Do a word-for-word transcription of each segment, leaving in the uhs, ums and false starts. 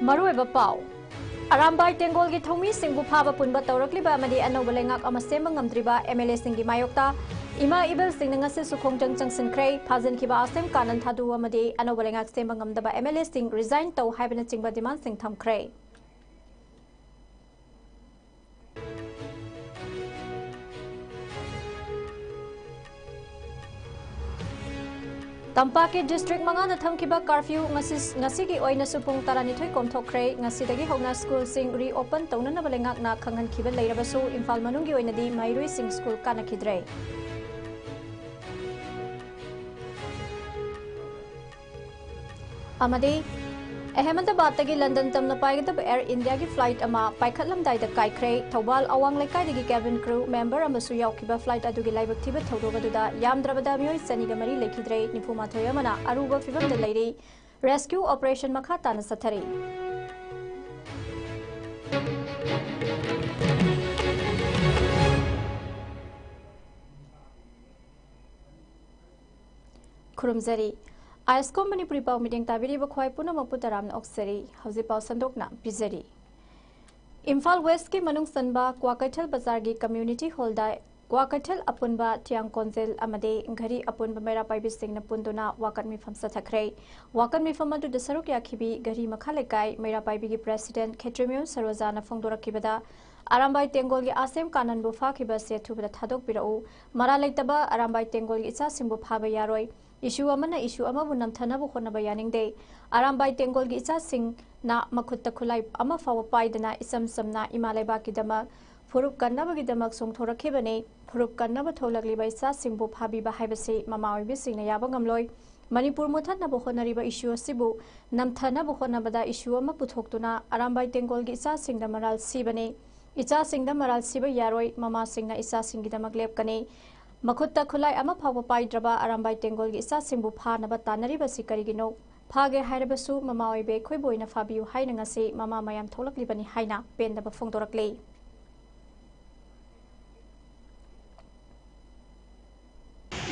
ꯃꯔꯨꯑꯣꯏꯕ ꯄꯥꯎ꯫ ꯑꯔꯥꯝꯕꯥꯏ ꯇꯦꯡꯒꯣꯜꯒꯤ ꯊꯧꯃꯤꯁꯤꯡꯕꯨ ꯐꯥꯕ ꯄꯨꯟꯕ ꯇꯧꯔꯛꯂꯤꯕ ꯑꯃꯗꯤ ꯑꯅꯧꯕ ꯂꯩꯉꯥꯛ ꯑꯃ ꯁꯦꯝꯕ ꯉꯝꯗ꯭ꯔꯤꯕ MLAꯁꯤꯡꯒꯤ ꯃꯥꯌꯣꯛꯇ ꯏꯃꯥ ꯏꯕꯦꯜꯁꯤꯡꯅ ꯉꯁꯤꯁꯨ ꯈꯣꯡꯖꯪ ꯆꯪꯁꯤꯟꯈ꯭ꯔꯦ꯫ ꯐꯥꯖꯤꯟꯈꯤꯕ ꯑꯁꯦꯝ ꯀꯥꯅꯟ ꯊꯥꯗꯣꯛꯎ ꯑꯃꯗꯤ ꯑꯅꯧꯕ ꯂꯩꯉꯥꯛ ꯁꯦꯝꯕ ꯉꯝꯗꯕ MLAꯁꯤꯡ resign ꯇꯧ ꯍꯥꯏꯕꯅꯆꯤꯡꯕ demandꯁꯤꯡ ꯊꯝꯈ꯭ꯔꯦ꯫ ꯇꯝꯄꯥꯛꯀꯤ district ꯃꯉꯥꯗ ꯊꯝꯈꯤꯕ curfew ꯉꯁꯤ, ꯉꯁꯤꯒꯤ ꯑꯣꯏꯅꯁꯨ ꯄꯨꯡ ꯇꯔꯥꯅꯤꯊꯣꯏ ꯀꯣꯝꯊꯣꯛꯈ꯭ꯔꯦ꯫ ꯉꯁꯤꯗꯒꯤ ꯍꯧꯅ schoolꯁꯤꯡ reopen ꯇꯧꯅꯅꯕ ꯂꯩꯉꯥꯛꯅ ꯈꯪꯍꯟꯈꯤꯕ ꯂꯩꯔꯕꯁꯨ, ꯏꯝꯐꯥꯜ ꯃꯅꯨꯡꯒꯤ ꯑꯣꯏꯅꯗꯤ ꯃꯍꯩꯔꯣꯏꯁꯤꯡ school ꯀꯥꯅꯈꯤꯗ꯭ꯔꯦ꯫ ꯑꯃꯗꯤ ꯑꯍꯃꯦꯗꯕꯥꯗꯇꯒꯤ ꯂꯟꯗꯟ ꯇꯝꯅ ꯄꯥꯏꯒꯗꯕ Air Indiaꯒꯤ flight ꯑꯃ ꯄꯥꯏꯈꯠꯂꯝꯗꯥꯏꯗ ꯀꯥꯏꯈ꯭ꯔꯦ꯫ ꯊꯧꯕꯥꯜ ꯑꯋꯥꯡ ꯂꯩꯀꯥꯏꯗꯒꯤ cabin crew member ꯑꯃꯁꯨ ꯌꯥꯎꯈꯤꯕ flight ꯑꯗꯨꯒꯤ ꯂꯥꯏꯕꯛ ꯊꯤꯕ ꯊꯧꯗꯣꯛ ꯑꯗꯨꯗ ꯌꯥꯝꯗ꯭ꯔꯕꯗ ꯃꯤꯑꯣꯏ ꯆꯅꯤꯒ ꯃꯔꯤ ꯂꯩꯈꯤꯗ꯭ꯔꯦ, ꯅꯤꯐꯨ ꯃꯥꯊꯣꯏ ꯑꯃꯅ ꯑꯔꯨꯕ ꯐꯤꯚꯝꯗ ꯂꯩꯔꯤ꯫ Rescue operation ꯃꯈꯥ ꯇꯥꯅ ꯆꯠꯊꯔꯤ꯫ ꯈꯨꯔꯨꯝꯖꯔꯤ꯫ ꯑꯥꯏꯁꯀꯣꯝ ꯃꯅꯤꯄꯨꯔꯤ ꯄꯥꯎ ꯃꯤꯠꯌꯦꯡ ꯇꯥꯕꯤꯔꯤꯕ ꯈ꯭ꯋꯥꯏ ꯄꯨꯝꯅꯃꯛꯄꯨ ꯇꯔꯥꯝꯅ ꯑꯣꯛꯆꯔꯤ꯫ ꯍꯧꯖꯤꯛ ꯄꯥꯎ ꯁꯟꯗꯣꯛꯅ ꯄꯤꯖꯔꯤ꯫ ꯏꯝꯐꯥꯜ Westꯀꯤ ꯃꯅꯨꯡ ꯆꯟꯕ ꯀ꯭ꯋꯥꯀꯩꯊꯦꯜ ꯕꯖꯥꯔꯒꯤ community hallꯗ ꯀ꯭ꯋꯥꯀꯩꯊꯦꯜ ꯑꯄꯨꯟꯕ ꯊꯤꯌꯥꯡ ꯀꯣꯟꯖꯦꯜ ꯑꯃꯗꯤ ꯘꯔꯤ ꯑꯄꯨꯟꯕ ꯃꯩꯔꯥ ꯄꯥꯏꯕꯤꯁꯤꯡꯅ ꯄꯨꯟꯗꯨꯅ ꯋꯥꯀꯠ ꯃꯤꯐꯝ ꯆꯠꯊꯈ꯭ꯔꯦ꯫ ꯋꯥꯀꯠ ꯃꯤꯐꯝ ꯑꯗꯨꯗ ꯁꯔꯨꯛ ꯌꯥꯈꯤꯕꯤ ꯘꯔꯤ ꯃꯈꯥ ꯂꯩꯀꯥꯏ ꯃꯩꯔꯥ ꯄꯥꯏꯕꯤꯒꯤ president ꯈꯦꯇ꯭ꯔꯤꯃꯌꯨꯝ ꯁꯔꯣꯖꯥꯅ ꯐꯣꯡꯗꯣꯔꯛꯈꯤꯕꯗ, ꯑꯔꯥꯝꯕꯥꯏ ꯇꯦꯡꯒꯣꯜꯒꯤ ꯑꯁꯦꯝ ꯀꯥꯅꯟꯕꯨ ꯐꯥꯈꯤꯕ ꯑꯁꯤ ꯑꯊꯨꯕꯗ ꯊꯥꯗꯣꯛꯄꯤꯔꯛꯎ꯫ ꯃꯔꯥꯜ ꯂꯩꯇꯕ ꯑꯔꯥꯝꯕꯥꯏ ꯇꯦꯡꯒꯣꯜꯒꯤ ꯏꯆꯥꯁꯤꯡꯕꯨ ꯐꯥꯕ ꯌꯥꯔꯣꯏ꯫ Issue ꯑꯃꯅ issue ꯑꯃꯕꯨ ꯅꯝꯊꯅꯕ ꯍꯣꯠꯅꯕ ꯌꯥꯅꯤꯡꯗꯦ꯫ ꯑꯔꯥꯝꯕꯥꯏ ꯇꯦꯡꯒꯣꯜꯒꯤ ꯏꯆꯥꯁꯤꯡꯅ ꯃꯈꯨꯠꯇ ꯈꯨꯠꯂꯥꯏ ꯑꯃ ꯐꯥꯎꯕ ꯄꯥꯏꯗꯅ ꯏꯆꯝ ꯆꯝꯅ ꯏꯃꯥ ꯂꯩꯕꯥꯛꯀꯤꯗꯃꯛ, ꯐꯨꯔꯨꯞ ꯀꯟꯅꯕꯒꯤꯗꯃꯛ ꯆꯣꯡꯊꯣꯔꯛꯈꯤꯕꯅꯤ꯫ ꯐꯨꯔꯨꯞ ꯀꯟꯅꯕ ꯊꯣꯛꯂꯛꯂꯤꯕ ꯏꯆꯥꯁꯤꯡꯕꯨ ꯐꯥꯕꯤꯕ ꯍꯥꯏꯕꯁꯤ ꯃꯃꯥ ꯑꯣꯏꯕꯤꯁꯤꯡꯅ ꯌꯥꯕ ꯉꯝꯂꯣꯏ꯫ ꯃꯅꯤꯄꯨꯔ ꯃꯨꯠꯊꯠꯅꯕ ꯍꯣꯠꯅꯔꯤꯕ issue ꯑꯁꯤꯕꯨ ꯅꯝꯊꯅꯕ ꯍꯣꯠꯅꯕꯗ issue ꯑꯃ ꯄꯨꯊꯣꯛꯇꯨꯅ ꯑꯔꯥꯝꯕꯥꯏ ꯇꯦꯡꯒꯣꯜꯒꯤ ꯏꯆꯥꯁꯤꯡꯗ ꯃꯔꯥꯜ ꯁꯤꯕꯅꯤ꯫ ꯏꯆꯥꯁꯤꯡꯗ ꯃꯔꯥꯜ ꯁꯤꯕ ꯌꯥꯔꯣꯏ꯫ ꯃꯃꯥꯁꯤꯡꯅ ꯏꯆꯥꯁꯤꯡꯒꯤꯗꯃꯛ ꯂꯦꯞꯀꯅꯤ꯫ ꯃꯈꯨꯠꯇ ꯈꯨꯠꯂꯥꯏ ꯑꯃ ꯐꯥꯎꯕ ꯄꯥꯏꯗ꯭ꯔꯕ ꯑꯔꯥꯝꯕꯥꯏ ꯇꯦꯡꯒꯣꯜꯒꯤ ꯏꯆꯥꯁꯤꯡꯕꯨ ꯐꯥꯅꯕ ꯇꯥꯟꯅꯔꯤꯕꯁꯤ ꯀꯔꯤꯒꯤꯅꯣ? ꯐꯥꯒꯦ ꯍꯥꯏꯔꯕꯁꯨ ꯃꯃꯥ ꯑꯣꯏꯕꯤ ꯑꯩꯈꯣꯏꯕꯨ ꯑꯣꯏꯅ ꯐꯥꯕꯤꯌꯨ ꯍꯥꯏꯅ ꯉꯁꯤ ꯃꯃꯥ ꯃꯌꯥꯝ ꯊꯣꯛꯂꯛꯂꯤꯕꯅꯤ ꯍꯥꯏꯅ ꯄꯦꯟꯗꯕ ꯐꯣꯡꯗꯣꯔꯛꯂꯤ꯫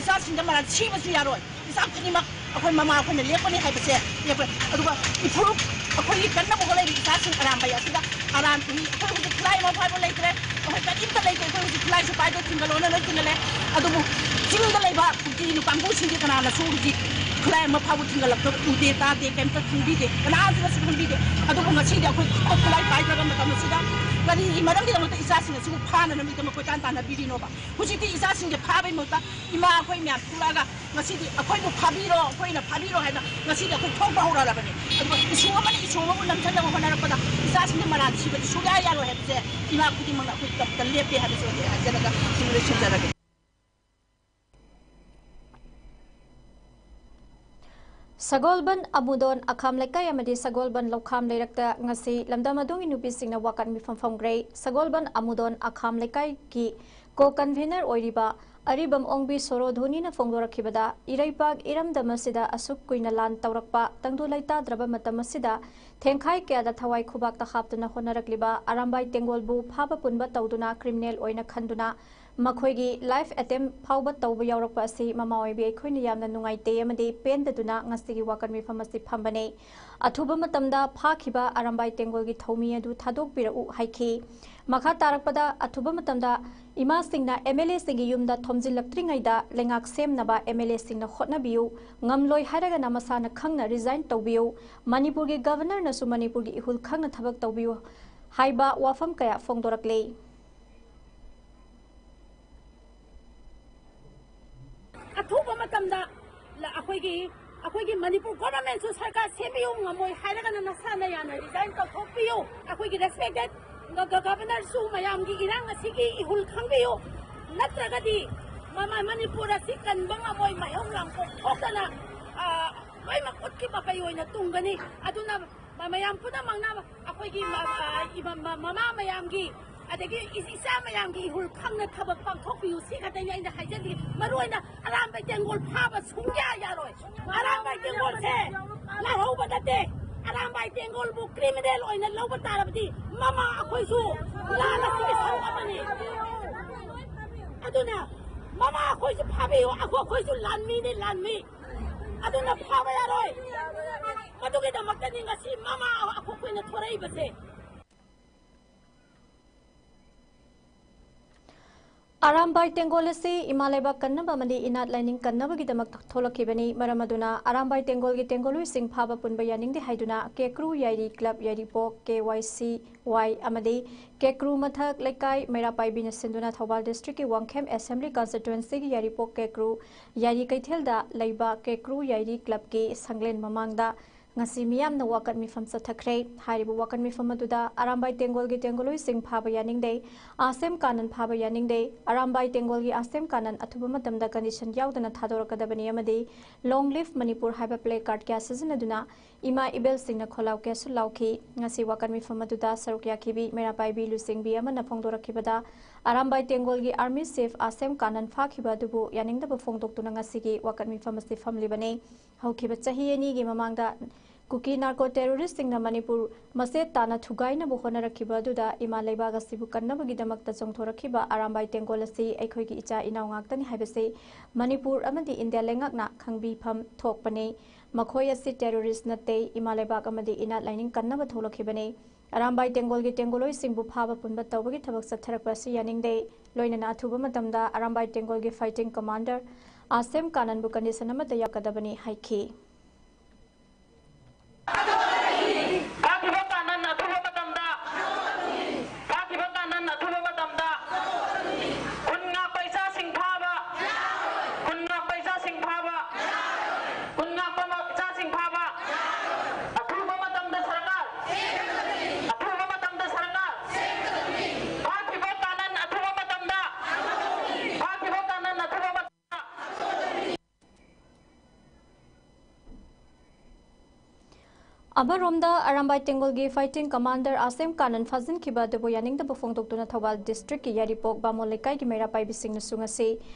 ꯏꯆꯥꯁꯤꯡꯗ ꯃꯔꯥꯜ ꯁꯤꯕꯁꯨ ꯌꯥꯔꯣꯏ꯫ ꯏꯆꯥ ꯈꯨꯗꯤꯡꯃꯛ ꯑꯩꯈꯣꯏ ꯃꯃꯥ ꯑꯩꯈꯣꯏꯅ ꯂꯦꯞꯀꯅꯤ ꯍꯥꯏꯕꯁꯦ ꯂꯦꯞꯄ-, ꯑꯗꯨꯒ ꯏꯐꯨꯔꯨꯞ ꯑꯩꯈꯣꯏꯒꯤ ꯀꯟꯅꯕꯒ ꯂꯩꯔꯤ ꯏꯆꯥꯁꯤꯡ ꯑꯔꯥꯝꯕ ꯑꯁꯤꯗ ꯑꯔꯥꯝꯕꯤ ꯑꯩꯈꯣꯏ ꯍꯧꯖꯤꯛ ꯈꯨꯠꯂꯥꯏ ꯑꯃ ꯄꯥꯏꯕ ꯂꯩꯇ꯭ꯔꯦ꯫ ꯑꯩꯈꯣꯏ ꯀꯔꯤꯝꯇ ꯂꯩꯇꯦ꯫ ꯑꯩꯈꯣꯏ ꯍꯧꯖꯤꯛ ꯈꯨꯠꯂꯥꯏꯁꯨ ꯄꯥꯏꯗꯦ, ꯊꯤꯡꯒꯜꯂꯣꯅ ꯂꯣꯏ ꯊꯤꯡꯒꯜꯂꯦ꯫ ꯑꯗꯨꯕꯨ ꯆꯤꯡꯗ ꯂꯩꯕ ꯀꯨꯀꯤ ꯀꯥꯡꯕꯨꯁꯤꯡꯗꯤ ꯀꯅꯥꯅꯁꯨ ꯍꯧꯖꯤꯛ ꯈꯨꯠꯂꯥꯏ ꯑꯃ ꯐꯥꯎꯕ ꯊꯤꯡꯒꯜꯂꯛꯇꯕ ꯎꯗꯦ, ꯇꯥꯗꯦ, ꯀꯩꯝꯇ ꯈꯪꯕꯤꯗꯦ, ꯀꯅꯥꯁꯤꯅꯁꯨ ꯈꯪꯕꯤꯗꯦ꯫ ꯑꯗꯨꯕꯨ ꯉꯁꯤꯗꯤ ꯑꯩꯈꯣꯏ ꯈꯨꯠꯇ ꯈꯨꯠꯂꯥꯏ ꯄꯥꯏꯗ꯭ꯔꯕ ꯃꯇꯝ ꯑꯁꯤꯗ ꯀꯔꯤꯒꯤ ꯃꯔꯝꯒꯤꯗꯃꯛꯇ ꯏꯆꯥꯁꯤꯡ ꯑꯁꯤꯕꯨ ꯐꯥꯅꯅꯕꯒꯤꯗꯃꯛ ꯀꯣꯏꯇꯥꯟ ꯇꯥꯟꯅꯕꯤꯔꯤꯅꯣꯕ? ꯍꯧꯖꯤꯛꯇꯤ ꯏꯆꯥꯁꯤꯡꯁꯦ ꯐꯥꯕꯒꯤ ꯃꯍꯨꯠꯇ ꯏꯃꯥ ꯑꯩꯈꯣꯏ ꯃꯌꯥꯝ ꯊꯣꯛꯂꯛꯑꯒ ꯉꯁꯤꯗꯤ ꯑꯩꯈꯣꯏꯕꯨ ꯐꯥꯕꯤꯔꯣ, ꯑꯩꯈꯣꯏꯅ ꯐꯥꯕꯤꯔꯣ ꯍꯥꯏꯅ ꯉꯁꯤꯗꯤ ꯑꯩꯈꯣꯏ ꯊꯣꯛꯄ ꯍꯧꯔꯛꯂꯕꯅꯤ꯫ ꯑꯗꯨꯒ ꯏꯁꯨ ꯑꯃꯅ ꯏꯁꯨ ꯑꯃꯕꯨ ꯅꯝꯁꯤꯟꯅꯕ ꯍꯣꯠꯅꯔꯛꯄꯗ ꯏꯆꯥꯁꯤꯡꯅ ꯃꯔꯥꯜ ꯁꯤꯕꯗꯤ ꯁꯨꯡꯌꯥ ꯌꯥꯔꯣꯏ ꯍꯥꯏꯕꯁꯦ ꯏꯃꯥ ꯈꯨꯗꯤꯡꯃꯛꯅ ꯑꯩꯈꯣꯏ ꯇꯞꯇ ꯂꯦꯞꯄꯦ ꯍꯥꯏꯕꯁꯦ ꯑꯩ ꯍꯥꯏꯖꯔꯒ ꯁꯤꯃ ꯂꯣꯏꯁꯤꯟꯖꯔꯒꯦ꯫ ꯁꯒꯣꯜꯕꯟ ꯑꯃꯨꯗꯣꯟ ꯑꯈꯥꯝ ꯂꯩꯀꯥꯏ ꯑꯃꯗꯤ ꯁꯒꯣꯜꯕꯟ ꯂꯧꯈꯥꯝ ꯂꯩꯔꯛꯇ ꯉꯁꯤ ꯂꯝꯗꯝ ꯑꯗꯨꯒꯤ ꯅꯨꯄꯤꯁꯤꯡꯅ ꯋꯥꯀꯠ ꯃꯤꯐꯝ ꯐꯝꯈ꯭ꯔꯦ꯫ ꯁꯒꯣꯜꯕꯟ ꯑꯃꯨꯗꯣꯟ ꯑꯈꯥꯝ ꯂꯩꯀꯥꯏꯒꯤ ꯀꯣ ꯀꯟꯚꯦꯅꯔ ꯑꯣꯏꯔꯤꯕ ꯑꯔꯤꯕꯝ ꯑꯣꯡꯕꯤ ꯁꯣꯔꯣꯙꯣꯅꯤꯅ ꯐꯣꯡꯗꯣꯔꯛꯈꯤꯕꯗ, ꯏꯔꯩꯄꯥꯛ ꯏꯔꯝꯗꯝ ꯑꯁꯤꯗ ꯑꯁꯨꯛ ꯀꯨꯏꯅ ꯂꯥꯟ ꯇꯧꯔꯛꯄ, ꯇꯪꯗꯨ ꯂꯩꯇꯥꯗ꯭ꯔꯕ ꯃꯇꯝ ꯑꯁꯤꯗ ꯊꯦꯡꯈꯥꯏ ꯀꯌꯥꯗ ꯊꯋꯥꯏ ꯈꯨꯕꯥꯛꯇ ꯍꯥꯞꯇꯨꯅ ꯍꯣꯠꯅꯔꯛꯂꯤꯕ ꯑꯔꯥꯝꯕꯥꯏ ꯇꯦꯡꯒꯣꯜꯕꯨ ꯐꯥꯕ ꯄꯨꯟꯕ ꯇꯧꯗꯨꯅ ꯀ꯭ꯔꯤꯃꯤꯅꯦꯜ ꯑꯣꯏꯅ ꯈꯟꯗꯨꯅ ꯃꯈꯣꯏꯒꯤ ꯂꯥꯏꯐ ꯑꯦꯇꯦꯝ ꯐꯥꯎꯕ ꯇꯧꯕ ꯌꯥꯎꯔꯛꯄ ꯑꯁꯤ ꯃꯃꯥ ꯑꯣꯏꯕꯤ ꯑꯩꯈꯣꯏꯅ ꯌꯥꯝꯅ ꯅꯨꯡꯉꯥꯏꯇꯦ ꯑꯃꯗꯤ ꯄꯦꯟꯗꯗꯨꯅ ꯉꯁꯤꯒꯤ ꯋꯥꯀꯠ ꯃꯤꯐꯝ ꯑꯁꯤ ꯐꯝꯕꯅꯤ꯫ ꯑꯊꯨꯕ ꯃꯇꯝꯗ ꯐꯥꯈꯤꯕ ꯑꯔꯥꯝꯕꯥꯏ ꯇꯦꯡꯒꯣꯜꯒꯤ ꯊꯧꯃꯤ ꯑꯗꯨ ꯊꯥꯗꯣꯛꯄꯤꯔꯛꯎ ꯍꯥꯏꯈꯤ꯫ ꯃꯈꯥ ꯇꯥꯔꯛꯄꯗ ꯑꯊꯨꯕ ꯃꯇꯝꯗ ꯏꯃꯥꯁꯤꯡꯅ ꯑꯦꯝ ꯑꯦꯜ ꯑꯦꯁꯤꯡꯒꯤ ꯌꯨꯝꯗ ꯊꯣꯝꯖꯤꯜꯂꯛꯇ꯭ꯔꯤꯉꯩꯗ ꯂꯩꯉꯥꯛ ꯁꯦꯝꯅꯕ ꯑꯦꯝ ꯑꯦꯜ ꯑꯦꯁꯤꯡꯅ ꯍꯣꯠꯅꯕꯤꯌꯨ, ꯉꯝꯂꯣꯏ ꯍꯥꯏꯔꯒꯅ ꯃꯁꯥꯅ ꯈꯪꯅ ꯔꯤꯖꯥꯏꯟ ꯇꯧꯕꯤꯌꯨ, ꯃꯅꯤꯄꯨꯔꯒꯤ ꯒꯚꯔꯅꯔꯅꯁꯨ ꯃꯅꯤꯄꯨꯔꯒꯤ ꯏꯍꯨꯜ ꯈꯪꯅ ꯊꯕꯛ ꯇꯧꯕꯤꯌꯨ ꯍꯥꯏꯕ ꯋꯥꯐꯝ ꯀꯌꯥ ꯐꯣꯡꯗꯣꯔꯛꯂꯤ꯫ ꯑꯊꯨꯕ ꯃꯇꯝꯗ ꯂ-, ꯑꯩꯈꯣꯏꯒꯤ, ꯑꯩꯈꯣꯏꯒꯤ ꯃꯅꯤꯄꯨꯔ ꯒꯣꯚꯔꯟꯃꯦꯟꯠꯁꯨ ꯁꯔꯀꯥꯔ ꯁꯦꯝꯕꯤꯌꯨ, ꯉꯝꯃꯣꯏ ꯍꯥꯏꯔꯒꯅ ꯅꯁꯥꯅ ꯌꯥꯅ ꯔꯤꯖꯥꯏꯟ ꯇꯧꯊꯣꯛꯄꯤꯌꯨ꯫ ꯑꯩꯈꯣꯏꯒꯤ ꯔꯦꯁꯄꯦꯛꯇꯦꯠ ꯒ-, ꯒ-, ꯒꯚꯔꯅꯔꯁꯨ ꯃꯌꯥꯝꯒꯤ ꯏꯔꯥꯡ ꯑꯁꯤꯒꯤ ꯏꯍꯨꯜ ꯈꯪꯕꯤꯌꯨ, ꯅꯠꯇ꯭ꯔꯒꯗꯤ ꯃꯃ-, ꯃꯅꯤꯄꯨꯔ ꯑꯁꯤ ꯀꯟꯕ ꯉꯝꯃꯣꯏ, ꯃꯩꯍꯧ ꯂꯥꯡꯄꯣꯛ ꯊꯣꯛꯇꯅ, ꯑ, ꯂꯣꯏꯅꯃꯛ ꯎꯠꯀꯤ ꯃꯄꯩ ꯑꯣꯏꯅ ꯇꯨꯡꯒꯅꯤ꯫ ꯑꯗꯨꯅ ꯃ-, ꯃꯌꯥꯝ ꯄꯨꯝꯅꯃꯛꯅ ꯑꯩꯈꯣꯏꯒꯤ ꯃ-, ꯑ, ꯏꯃ-, ꯃ-, ꯃꯃꯥ ꯃꯌꯥꯝꯒꯤ, ꯑꯗꯒꯤ ꯏ-, ꯏꯆꯥ ꯃꯌꯥꯝꯒꯤ ꯏꯍꯨꯜ ꯈꯪꯅ ꯊꯕꯛ ꯄꯥꯡꯊꯣꯛꯄꯤꯌꯨ, ꯁꯤ ꯈꯛꯇꯅꯤ ꯑꯩꯅ ꯍꯥꯏꯖꯅꯤꯡꯉꯤ꯫ ꯃꯔꯨꯑꯣꯏꯅ ꯑꯔꯥꯝꯕꯥꯏ ꯇꯦꯡꯒꯣꯜ ꯐꯥꯕ ꯁꯨꯡꯌꯥ ꯌꯥꯔꯣꯏ꯫ ꯑꯔꯥꯝꯕꯥꯏ ꯇꯦꯡꯒꯣꯜꯁꯦ ꯂꯥꯜꯍꯧꯕ ꯅꯠꯇꯦ꯫ ꯑꯔꯥꯝꯕꯥꯏ ꯇꯦꯡꯒꯣꯜꯕꯨ ꯀ꯭ꯔꯤꯃꯤꯅꯦꯜ ꯑꯣꯏꯅ ꯂꯧꯕ ꯇꯥꯔꯕꯗꯤ ꯃꯃꯥ ꯑꯩꯈꯣꯏꯁꯨ ꯂꯥꯜ ꯑꯁꯤꯒꯤ ꯁꯔꯨꯛ ꯑꯃꯅꯤ꯫ ꯑꯗꯨꯅ ꯃꯃꯥ ꯑꯩꯈꯣꯏꯁꯨ ꯐꯥꯕꯤꯌꯨ, ꯑꯩꯈꯣꯏ, ꯑꯩꯈꯣꯏꯁꯨ ꯂꯥꯟꯃꯤꯅꯤ, ꯂꯥꯟꯃꯤ꯫ ꯑꯗꯨꯅ ꯐꯥꯕ ꯌꯥꯔꯣꯏ꯫ ꯃꯗꯨꯒꯤꯗꯃꯛꯇꯅꯤ ꯉꯁꯤ ꯃꯃꯥ ꯑꯩꯈꯣꯏꯅ ꯊꯣꯔꯛꯏꯕꯁꯦ꯫ ꯑꯔꯥꯝꯕꯥꯏ ꯇꯦꯡꯒꯣꯜ ꯑꯁꯤ ꯏꯃꯥ ꯂꯩꯕꯥꯛ ꯀꯟꯅꯕ ꯑꯃꯗꯤ ꯏꯅꯥꯠ ꯂꯥꯏꯅꯤꯡ ꯀꯟꯅꯕꯒꯤꯗꯃꯛ ꯊꯣꯛꯂꯛꯈꯤꯕꯅꯤ꯫ ꯃꯔꯝ ꯑꯗꯨꯅ ꯑꯔꯥꯝꯕꯥꯏ ꯇꯦꯡꯒꯣꯜꯒꯤ ꯇꯦꯡꯒꯣꯜꯂꯨꯏꯁꯤꯡ ꯐꯥꯕ ꯄꯨꯟꯕ ꯌꯥꯅꯤꯡꯗꯦ ꯍꯥꯏꯗꯨꯅ ꯀꯦꯀ꯭ꯔꯨ ꯌꯥꯏꯔꯤ ꯀ꯭ꯂꯕ ꯌꯥꯏꯔꯤꯄꯣꯛ, ꯀꯦ ꯋꯥꯏ ꯁꯤ ꯋꯥꯏ, ꯑꯃꯗꯤ ꯀꯦꯀ꯭ꯔꯨ ꯃꯊꯛ ꯂꯩꯀꯥꯏ ꯃꯩꯔꯥ ꯄꯥꯏꯕꯤꯅ ꯁꯤꯟꯗꯨꯅ ꯊꯧꯕꯥꯜ ꯗꯤꯁꯇ꯭ꯔꯤꯛꯀꯤ ꯋꯥꯡꯈꯦꯝ ꯑꯦꯁꯦꯝꯕ꯭ꯂꯤ ꯀꯟꯁꯇꯤꯇ꯭ꯋꯦꯟꯁꯤꯒꯤ ꯌꯥꯏꯔꯤꯄꯣꯛ ꯀꯦꯀ꯭ꯔꯨ ꯌꯥꯏꯔꯤ ꯀꯩꯊꯦꯜꯗ ꯂꯩꯕ ꯀꯦꯀ꯭ꯔꯨ ꯌꯥꯏꯔꯤ ꯀ꯭ꯂꯕꯀꯤ ꯁꯪꯂꯦꯟ ꯃꯃꯥꯡꯗ ꯉꯁꯤ ꯃꯤꯌꯥꯝꯅ ꯋꯥꯀꯠ ꯃꯤꯐꯝ ꯆꯠꯊꯈ꯭ꯔꯦ꯫ ꯍꯥꯏꯔꯤꯕ ꯋꯥꯀꯠ ꯃꯤꯐꯝ ꯑꯗꯨꯗ ꯑꯔꯥꯝꯕꯥꯏ ꯇꯦꯡꯒꯣꯜꯒꯤ ꯇꯦꯡꯒꯣꯜꯂꯨꯏꯁꯤꯡ ꯐꯥꯕ ꯌꯥꯅꯤꯡꯗꯦ, ꯑꯁꯦꯝ ꯀꯥꯅꯟ ꯐꯥꯕ ꯌꯥꯅꯤꯡꯗꯦ, ꯑꯔꯥꯝꯕꯥꯏ ꯇꯦꯡꯒꯣꯜꯒꯤ ꯑꯁꯦꯝ ꯀꯥꯅꯟ ꯑꯊꯨꯕ ꯃꯇꯝꯗ ꯀꯟꯗꯤꯁꯟ ꯌꯥꯎꯗꯅ ꯊꯥꯗꯣꯔꯛꯀꯗꯕꯅꯤ ꯑꯃꯗꯤ Long Live Manipur ꯍꯥꯏꯕ ꯄ꯭ꯂꯦ ꯀꯥꯔꯗ ꯀꯌꯥ ꯁꯤꯖꯤꯟꯅꯗꯨꯅ ꯏꯃꯥ ꯏꯕꯦꯜꯁꯤꯡꯅ ꯈꯣꯜꯂꯥꯎ ꯀꯌꯥꯁꯨ ꯂꯥꯎꯈꯤ꯫ ꯉꯁꯤ ꯋꯥꯀꯠ ꯃꯤꯐꯝ ꯑꯗꯨꯗ ꯁꯔꯨꯛ ꯌꯥꯈꯤꯕꯤ ꯃꯩꯔꯥ ꯄꯥꯏꯕꯤ ꯂꯨꯆꯤꯡꯕꯤ ꯑꯃꯅ ꯐꯣꯡꯗꯣꯔꯛꯈꯤꯕꯗ, ꯑꯔꯥꯝꯕꯥꯏ ꯇꯦꯡꯒꯣꯜꯒꯤ ꯑꯥꯔꯃꯤ ꯆꯤꯐ ꯑꯁꯦꯝ ꯀꯥꯅꯟ ꯐꯥꯈꯤꯕ ꯑꯗꯨꯕꯨ ꯌꯥꯅꯤꯡꯗꯕ ꯐꯣꯡꯗꯣꯛꯇꯨꯅ ꯉꯁꯤꯒꯤ ꯋꯥꯀꯠ ꯃꯤꯐꯝ ꯑꯁꯤ ꯐꯝꯂꯤꯕꯅꯤ꯫ ꯍꯧꯈꯤꯕ ꯆꯍꯤ ꯑꯅꯤꯒꯤ ꯃꯃꯥꯡꯗ ꯀꯨꯀꯤ ꯅꯥꯔꯀꯣ ꯇꯦꯔꯣꯔꯤꯁꯁꯤꯡꯅ ꯃꯅꯤꯄꯨꯔ ꯃꯆꯦꯠ ꯇꯥꯅ ꯊꯨꯒꯥꯏꯅꯕ ꯍꯣꯠꯅꯔꯛꯈꯤꯕ ꯑꯗꯨꯗ ꯏꯃꯥ ꯂꯩꯕꯥꯛ ꯑꯁꯤꯕꯨ ꯀꯟꯅꯕꯒꯤꯗꯃꯛꯇ ꯆꯣꯡꯊꯣꯔꯛꯈꯤꯕ ꯑꯔꯥꯝꯕꯥꯏ ꯇꯦꯡꯒꯣꯜ ꯑꯁꯤ ꯑꯩꯈꯣꯏꯒꯤ ꯏꯆꯥ ꯏꯅꯥꯎ ꯉꯥꯛꯇꯅꯤ ꯍꯥꯏꯕꯁꯤ ꯃꯅꯤꯄꯨꯔ ꯑꯃꯗꯤ ꯏꯟꯗꯤꯌꯥ ꯂꯩꯉꯥꯛꯅ ꯈꯪꯕꯤꯐꯝ ꯊꯣꯛꯄꯅꯤ꯫ ꯃꯈꯣꯏ ꯑꯁꯤ ꯇꯦꯔꯣꯔꯤꯁ ꯅꯠꯇꯦ, ꯏꯃꯥ ꯂꯩꯕꯥꯛ ꯑꯃꯗꯤ ꯏꯅꯥꯠ ꯂꯥꯏꯅꯤꯡ ꯀꯟꯅꯕ ꯊꯣꯛꯂꯛꯈꯤꯕꯅꯤ꯫ ꯑꯔꯥꯝꯕꯥꯏ ꯇꯦꯡꯒꯣꯜꯒꯤ ꯇꯦꯡꯒꯣꯜꯂꯣꯏꯁꯤꯡꯕꯨ ꯐꯥꯕ ꯄꯨꯟꯕ ꯇꯧꯕꯒꯤ ꯊꯕꯛ ꯆꯠꯊꯔꯛꯄ ꯑꯁꯤ ꯌꯥꯅꯤꯡꯗꯦ꯫ ꯂꯣꯏꯅꯅ ꯑꯊꯨꯕ ꯃꯇꯝꯗ ꯑꯔꯥꯝꯕꯥꯏ ꯇꯦꯡꯒꯣꯜꯒꯤ ꯐꯥꯏꯇꯤꯡ ꯀꯃꯥꯟꯗꯔ ꯑꯁꯦꯝ ꯀꯥꯅꯟꯕꯨ ꯀꯟꯗꯤꯁꯟ ꯑꯃꯠꯇ ꯌꯥꯎꯀꯗꯕꯅꯤ ꯍꯥꯏꯈꯤ꯫ ꯐꯥꯈꯤꯕ ꯀꯥꯅꯟ ꯑꯊꯨꯕ ꯃꯇꯝꯗ, ꯐꯥꯈꯤꯕ ꯀꯥꯅꯟ ꯑꯊꯨꯕ ꯃꯇꯝꯗ, ꯈꯨꯟ ꯉꯥꯛꯄ ꯏꯆꯥꯁꯤꯡ ꯐꯥꯕ, ꯈꯨꯟ ꯉꯥꯛꯄ ꯏꯆꯥꯁꯤꯡ ꯐꯥꯕ, ꯈꯨꯟ ꯉꯥꯛꯄ ꯃ-, ꯏꯆꯥꯁꯤꯡ ꯐꯥꯕ, ꯑꯊꯨꯕ ꯃꯇꯝꯗ ꯁꯔꯀꯥꯔ, ꯑꯊꯨꯕ ꯃꯇꯝꯗ ꯁꯔꯀꯥꯔ, ꯐꯥꯈꯤꯕ ꯀꯥꯅꯟ ꯑꯊꯨꯕ ꯃꯇꯝꯗ, ꯐꯥꯈꯤꯕ ꯀꯥꯅꯟ ꯑꯊꯨꯕ ꯃꯇꯝꯗ꯫ ꯑꯃꯔꯣꯝꯗ, ꯑꯔꯥꯝꯕꯥꯏ ꯇꯦꯡꯒꯣꯜꯒꯤ ꯐꯥꯏꯇꯤꯡ ꯀꯃꯥꯟꯗꯔ ꯑꯁꯦꯝ ꯀꯥꯅꯟ ꯐꯥꯖꯤꯟꯈꯤꯕ ꯑꯗꯨꯕꯨ ꯌꯥꯅꯤꯡꯗꯕ ꯐꯣꯡꯗꯣꯛꯇꯨꯅ ꯊꯧꯕꯥꯜ ꯗꯤꯁꯇ꯭ꯔꯤꯛꯀꯤ ꯌꯥꯏꯔꯤꯄꯣꯛ ꯕꯥꯃꯣꯟ ꯂꯩꯀꯥꯏꯒꯤ ꯃꯩꯔꯥ ꯄꯥꯏꯕꯤꯁꯤꯡꯅꯁꯨ ꯉꯁꯤ